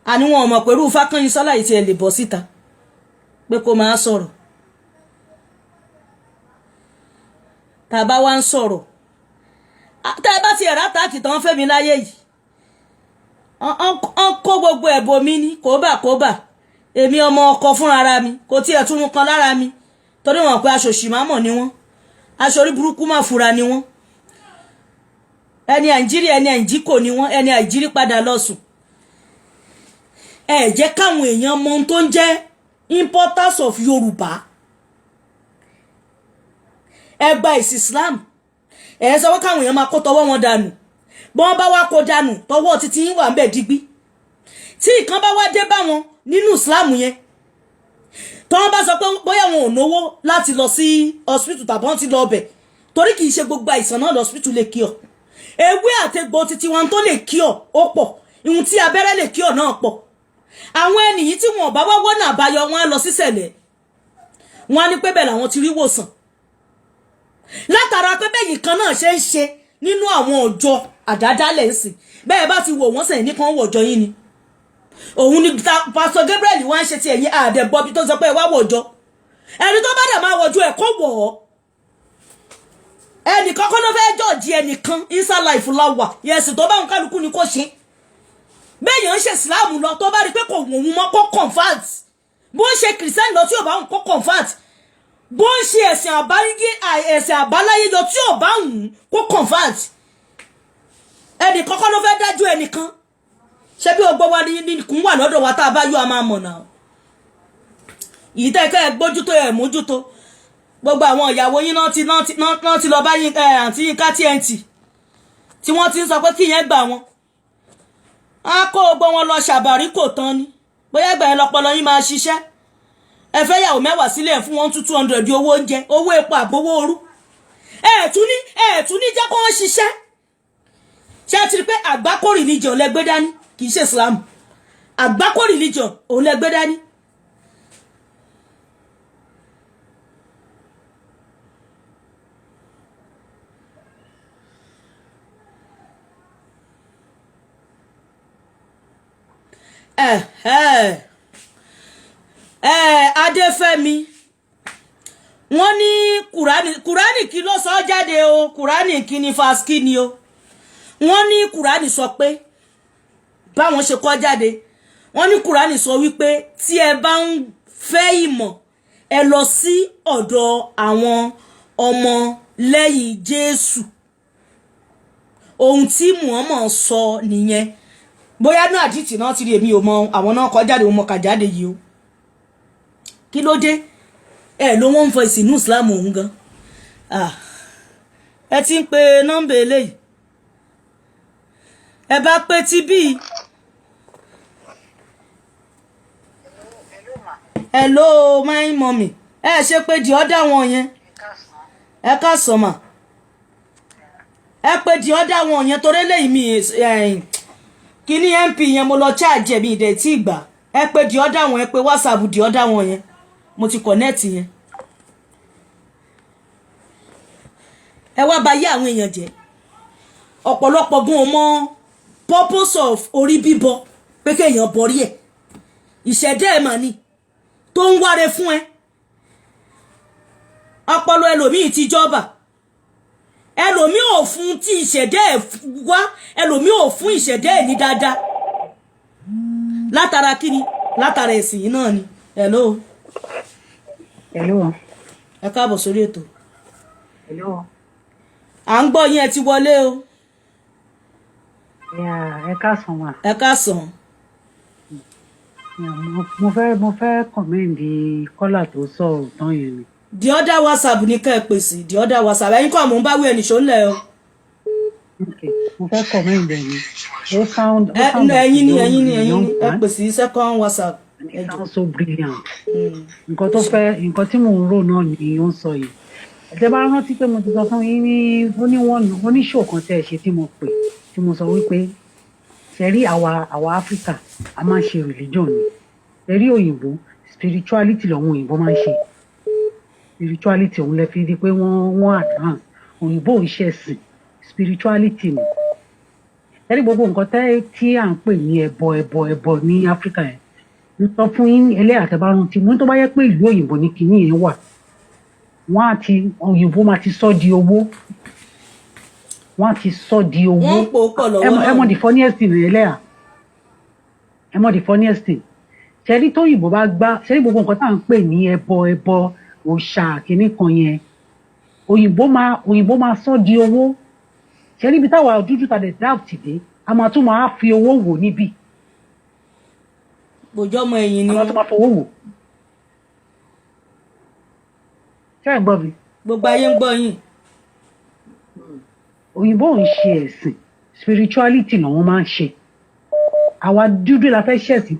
Àní wọn ò mọ̀ pẹ̀lú Fákànyìnsọ́lá yìí tiẹ̀ lè bọ́ síta pé kó máa sọ̀rọ̀. Tá a bá wá ń sọ̀rọ̀, tá a bá ti ẹ̀rá táàkì tán fẹ́mi láyé yìí, ọ̀n kó gbogbo ẹ̀bùn mi ní kóbà kóbà. Èmi ọmọ ọkọ fúnra mi kò tiẹ̀ tún kan lára mi, torí wọn pé aṣòṣì má mọ̀ ni wọ́n, aṣọ orí burúkú má fura ni wọ́n, ẹni àìjírí, ẹni àìjíkò ni wọ́n, ẹni àìjírí padà lọ sùn. Ẹ jẹ́ káwọn èèyàn mọ ohun tó ń jẹ́ importance of Yorùbá. Ẹ gba ìsìn Islam, ẹ sọ pé káwọn èèyàn máa kó tọwọ́ wọn dànù. Bí wọ́n bá wá kó dànù, tọwọ́ títí yín wà ń bẹ̀ digbí. Tí nǹkan bá wá dé bá wọn nínú Islam yẹn, tí wọ́n bá sọ pé bóyá wọn ò náwó láti lọ sí hospital tàbí wọ́n ti lọ ọbẹ̀, torí kì í ṣe gbogbo àìsàn náà lọ hospital lè kí ọ. Ewé àtegbò títí wọn tó lè kí ọ ó pọ̀, ìhun tí abẹ́rẹ́ lè kí ọ náà pọ̀. Àwọn ẹnìyí tí wọn ò bá wá wọ́nà àbáyọ, wọn á lọ sísẹ̀lẹ̀, wọn á ní pé bẹ́ẹ̀ làwọn ti rí wòsàn, látara pé bẹ́yìn kan náà ṣe ń ṣe nínú àwọn ọjọ́ àdádálẹ̀ ń sìn. Bẹ́ẹ̀ bá ti wò wọ́n sẹ̀yìn nìkan wọ̀jọ́ yín ni. Òun ni Pastor Gabriel wá ń ṣe ti ẹ̀yìn àdẹ̀gbọ́bí tó sọ pé ẹ wá wọ̀jọ́. Ẹni tó bá dẹ̀ máa wọ̀jọ́ ẹ̀ kó wọ̀ ọ́. Ẹnìkan kọ́ ló fẹ́ judge ẹnìkan. Inside life la wà. Yẹ̀sìn tó bá ń kálukú ni kò ṣe. Béèyàn ń ṣe Islam lọ, tó bá rí pé kò wọ́n mọ́, kó convert. Bó ń ṣe Christian lọ, tí ò bá ń, kó convert. Bó ń ṣe ẹ̀sìn àbáyé, ẹ̀sìn àbáláyé lọ, tí ò bá ń, kó convert. Ẹnìkan kọ́ ló fẹ́ dájú ẹnìkan. Ṣé bí ọgbọ́n wa ní kún wà lọ́dọ̀ wa, tá a bá yọ, a máa mọ̀ náà. Yìí tẹ́ kẹ́ ẹ gbójútó, ẹ mójútó. Gbogbo àwọn ìyàwó yín náà ti lọ bá yín ẹ àǹtí Yínká TNT, tí wọ́n ti ń sọ pé kí yẹn gbà wọ́n á kó gbogbo wọn lọ ṣàbàrí kò tán ni. Bóyá ìgbà yẹn lọpọlọ yín máa ṣiṣẹ́. Ẹ fẹ́ yàwó 10 sílẹ̀ fún wọn, 200 owó oúnjẹ, owó epo, àbówó orú. Ẹ tún ní jẹ́ kó wọ́n ṣiṣẹ́. Ṣé ẹ ti rí pé àgbákò religion lẹ gbé dání? Kì í ṣe Islam, àgbákò religion òun lẹ gbé dání. Ẹ ẹ ẹ Adéfẹ́mi, wọ́n ní Kùránì, Kùránì kí ló sọ jáde o? Kùránì kí ni fásikí ni o? Wọ́n ní Kùránì sọ pé báwọn ṣe kọ́ jáde, wọ́n ní Kùránì sọ wípé tí ẹ bá ń fẹ́ ìmọ̀, ẹ lọ sí ọ̀dọ̀ àwọn ọmọ lẹ́yìn Jésù. Ohun tí Muhammad sọ nìyẹn. Bóyá ní àdìtì náà ti rí, èmi ò mọ. Àwọn náà kọ jáde, wọn mọ kà jáde yìí o. Kí ló dé ẹ ló wọ́n ń fọ ìsìnú Islam òun gan? Ẹ ti ń pe nọ́mbà eléyìí, ẹ bá pé tí bíi. Hello, my mommy. Ẹ ṣe pé the other one yẹn. Ẹ ká sọ mà. Ẹ pé the other one yẹn, torí eléyìí mi kíní mp yẹn, mo lọ charge mi ìdẹ̀ tí gbà. Ẹ pé the other one, ẹ pé WhatsApp the other one yẹn, mo ti connect yẹn. Ẹ wá bà yé àwọn èèyàn jẹ́. Ọ̀pọ̀lọpọ̀ gan mọ purpose of orí bíbọ, pé kéèyàn borí ẹ̀, ìṣẹ̀dá ẹ̀ mà ní tó ń wáre fún ẹ. Ọpọlọ ẹlòmíì ti jọba, ẹlòmíì ò fún tí ìṣẹ̀dá ẹ̀ wá, ẹlòmíì ò fún ìṣẹ̀dá ẹ̀ ní dáadáa. Látara kíni? Látara ẹ̀sìn yìí náà ni. Hello. Hello. Ẹ káàbọ̀ sórí ètò. Hello. À ń gbọ́ yín, ẹ ti wọlé o. Yeah, ẹ káàsán mà. Ẹ káàsán. Yeah, mo fẹ́ commend caller tó sọ̀rọ̀ tán yẹn ni. The other WhatsApp ní ká ẹ pèsè, the other WhatsApp. Ẹ̀yin kọ́, mò ń bá wí, ẹnì ṣó ń lẹ̀ o. Okay, mo fẹ́ commend ẹ̀ ni. Ó sound ó ẹ sound like ẹ̀yin ni, a ẹ̀yin ni, ẹ̀yin ni, ẹ young man. pèsè second WhatsApp. And he sounds so brilliant. Nǹkan tó fẹ́, nǹkan tí mò ń rò náà ni ó ń sọ yìí. Ẹ bá rántí pé mo ti sọ fún yín ní ó ní wọ́n oníṣòwò kan tẹ́ ẹ ṣe tí mo pè, tí mo sọ wípé ṣe rí àwa Áfíríkà, a máa ń ṣe religion ni. Ṣe rí òyìnbó, spirituality lọ́wọ́ òyìnbó máa ń ṣe. Spirituality òun lẹ fi di pé wọ́n advance. Òyìnbó ò ń ṣẹ̀sìn, spirituality ni. Ṣe rí gbogbo nǹkan tẹ́ tí à ń pè ní ẹbọ, ẹbọ, ẹbọ ní Áfíríkà yẹn, ń sọ fún yín ẹlẹ́yà tẹ́ bá rántí mo ní, tó bá yẹ pé ìlú òyìnbó ní kinní yẹn wà, wọ́n á ti, òyìnbó máa ti sọ di owó, wọ́n á ti sọ di owó. Wọ́n ń pò ó pọ̀ lọ́wọ́. Ẹ mọ̀ náà. The funniest thing, ẹlẹ́yà, ẹ mọ̀ the funniest thing, ṣẹ́rí tóyìnbó bá gbá, ṣẹ́rí gbogbo nǹkan tá à ń pè ní ẹbọ, ẹbọ, òòṣà, kìíní kan yẹn, òyìnbó máa sọ di owó. Ṣẹ́rí ibi táwa dúdú ta dẹ̀ doubt dé, a máa tún máa fi owó wò níbí. Bòjọ́ ọmọ ẹ̀yìn ni A máa wọ́n. tún máa fowó wò. Ṣé ẹ̀ ń gbọ́ mi? Gbogbo ayé ń gbọ́ yín. Òyìnbó ò ń ṣe ẹ̀sìn, spirituality làwọn máa ń ṣe. Àwa dúdú la fẹ́ ṣẹ̀sìn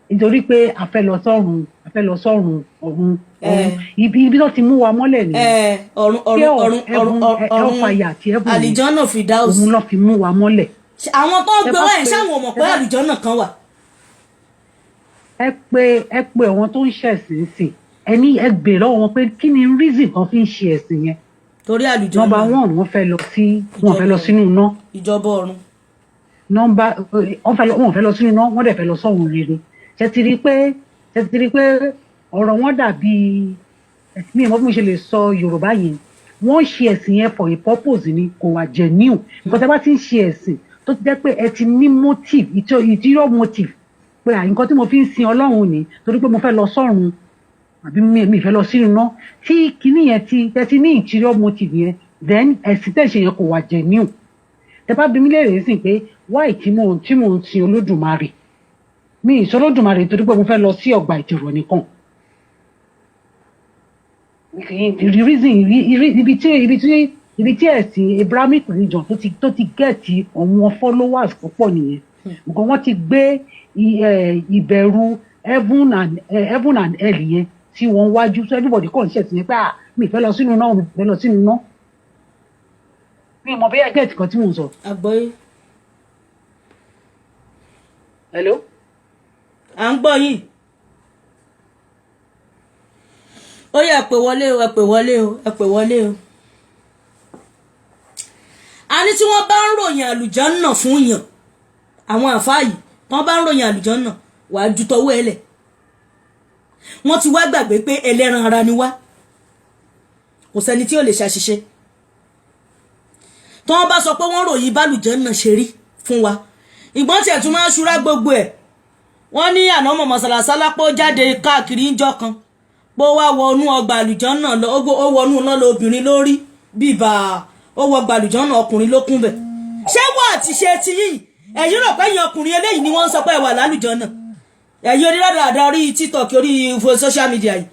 nítorí pé a fẹ́ lọ sọ́run, a fẹ́ lọ sọ́run, ọ̀run, ọ̀run. Ibi tó ti mú wa mọ́lẹ̀ nìyẹn. Ọ̀run, ọ̀run, ọ̀run, ọ̀run, ọ̀run, Hellfire àti heaven. Àlìjọ́nà fìdáùsì. Òun ló fi mú wa mọ́lẹ̀. Àwọn tó ń Ẹ gbé bá wáyé, sáwọn ò mọ̀ pé àlìjọ́nà kan wà? Ẹ pé àwọn tó ń ṣẹ̀sìn sìn, ẹ ní ẹ gbèrè lọ́wọ́ wọn pé kí ni reason kan fi ń ṣe ẹ̀sìn yẹn. Torí àlìjọ́nà. Number one, wọ́n fẹ́ lọ sínú iná. Ìjọba ọ̀run. Number, wọ́n fẹ́ lọ sínú iná, wọ́n dẹ̀ fẹ́ lọ sọ́run rere. Ṣe ti rí pé ọ̀rọ̀ wọn dàbí, mi ò mọ̀ bí mo ṣe lè sọ Yorùbá yẹn. Wọ́n ṣe ẹ̀sìn yẹn for a purpose ni, kò wà genuine. Nǹkan tẹ́ bá ti ń ṣe ẹ̀sìn tó ti jẹ́ pé ẹ ti ní motive, ulterior motive, pé à, nǹkan tí mo fi ń sin Ọlọ́run ni torí pé mo fẹ́ lọ sọ́run àbí mi fẹ́ lọ sínú iná, tí kinní yẹn ti tẹ́ ti ní ulterior motive yẹn, then ẹ̀sìn tẹ́ ṣe yẹn kò wà genuine. Tẹ́ bá bi mí léèrè sí pé why tí mo ń sin Olódùmarè, mi ì sọ Olódùmarè torí pé mo fẹ́ lọ sí ọgbà ìdìrọ̀ nìkan. The reason, ibi tí ẹ̀sìn Abrahamic religion tó ti get àwọn followers púpọ̀ nìyẹn. Nǹkan wọ́n ti gbé ìbẹ̀rù heaven and hell yẹn tí wọ́n wájú, so everybody kàn ń ṣẹ̀sìn yẹn pé, ah, mi ì fẹ́ lọ sínú náà, mi ì fẹ́ lọ sínú náà. Mi ì mọ̀ bóyá get kan tí mò ń sọ. Àgbọ́yé. Hello? À ń gbọ́ yín. Ó yẹ, ẹ pè wọlé o, ẹ pè wọlé o, ẹ pè wọlé o. A ní tí wọ́n bá ń ròyìn àlùjànnà fún yàn, àwọn àfáà yìí, tí wọ́n bá ń ròyìn àlùjànnà, wàá ju tọwọ́ ẹ lẹ̀. Wọ́n ti wá gbàgbé pé ẹlẹ́ran ara ni wá, kò sẹ́ni tí ò lè ṣàṣìṣe. Tí wọ́n bá sọ pé wọ́n ròyìn bálùjànnà ṣe rí fún wa, ìgbọ́n tiẹ̀ tún máa ń ṣúra gbogbo ẹ̀. Wọ́n ní àná mọ̀mọ́ sàlàsálà pé ó jáde káàkiri ńjọ́ kan, pé ó wá wọnú ọgbà àlùjànnà lọ, ó wọnú iná lọ, obìnrin lórí bíbà, ó wọ ọgbà àlùjànnà, ọkùnrin ló kún bẹ̀. Ṣé wọ́n àti ṣe ti yìí, ẹ̀yin rò pé ẹ̀yin ọkùnrin eléyìí ni wọ́n ń sọ pé ẹ wà lálùjànnà? Ẹ̀yin onídàáda orí TikTok, orí social media yìí.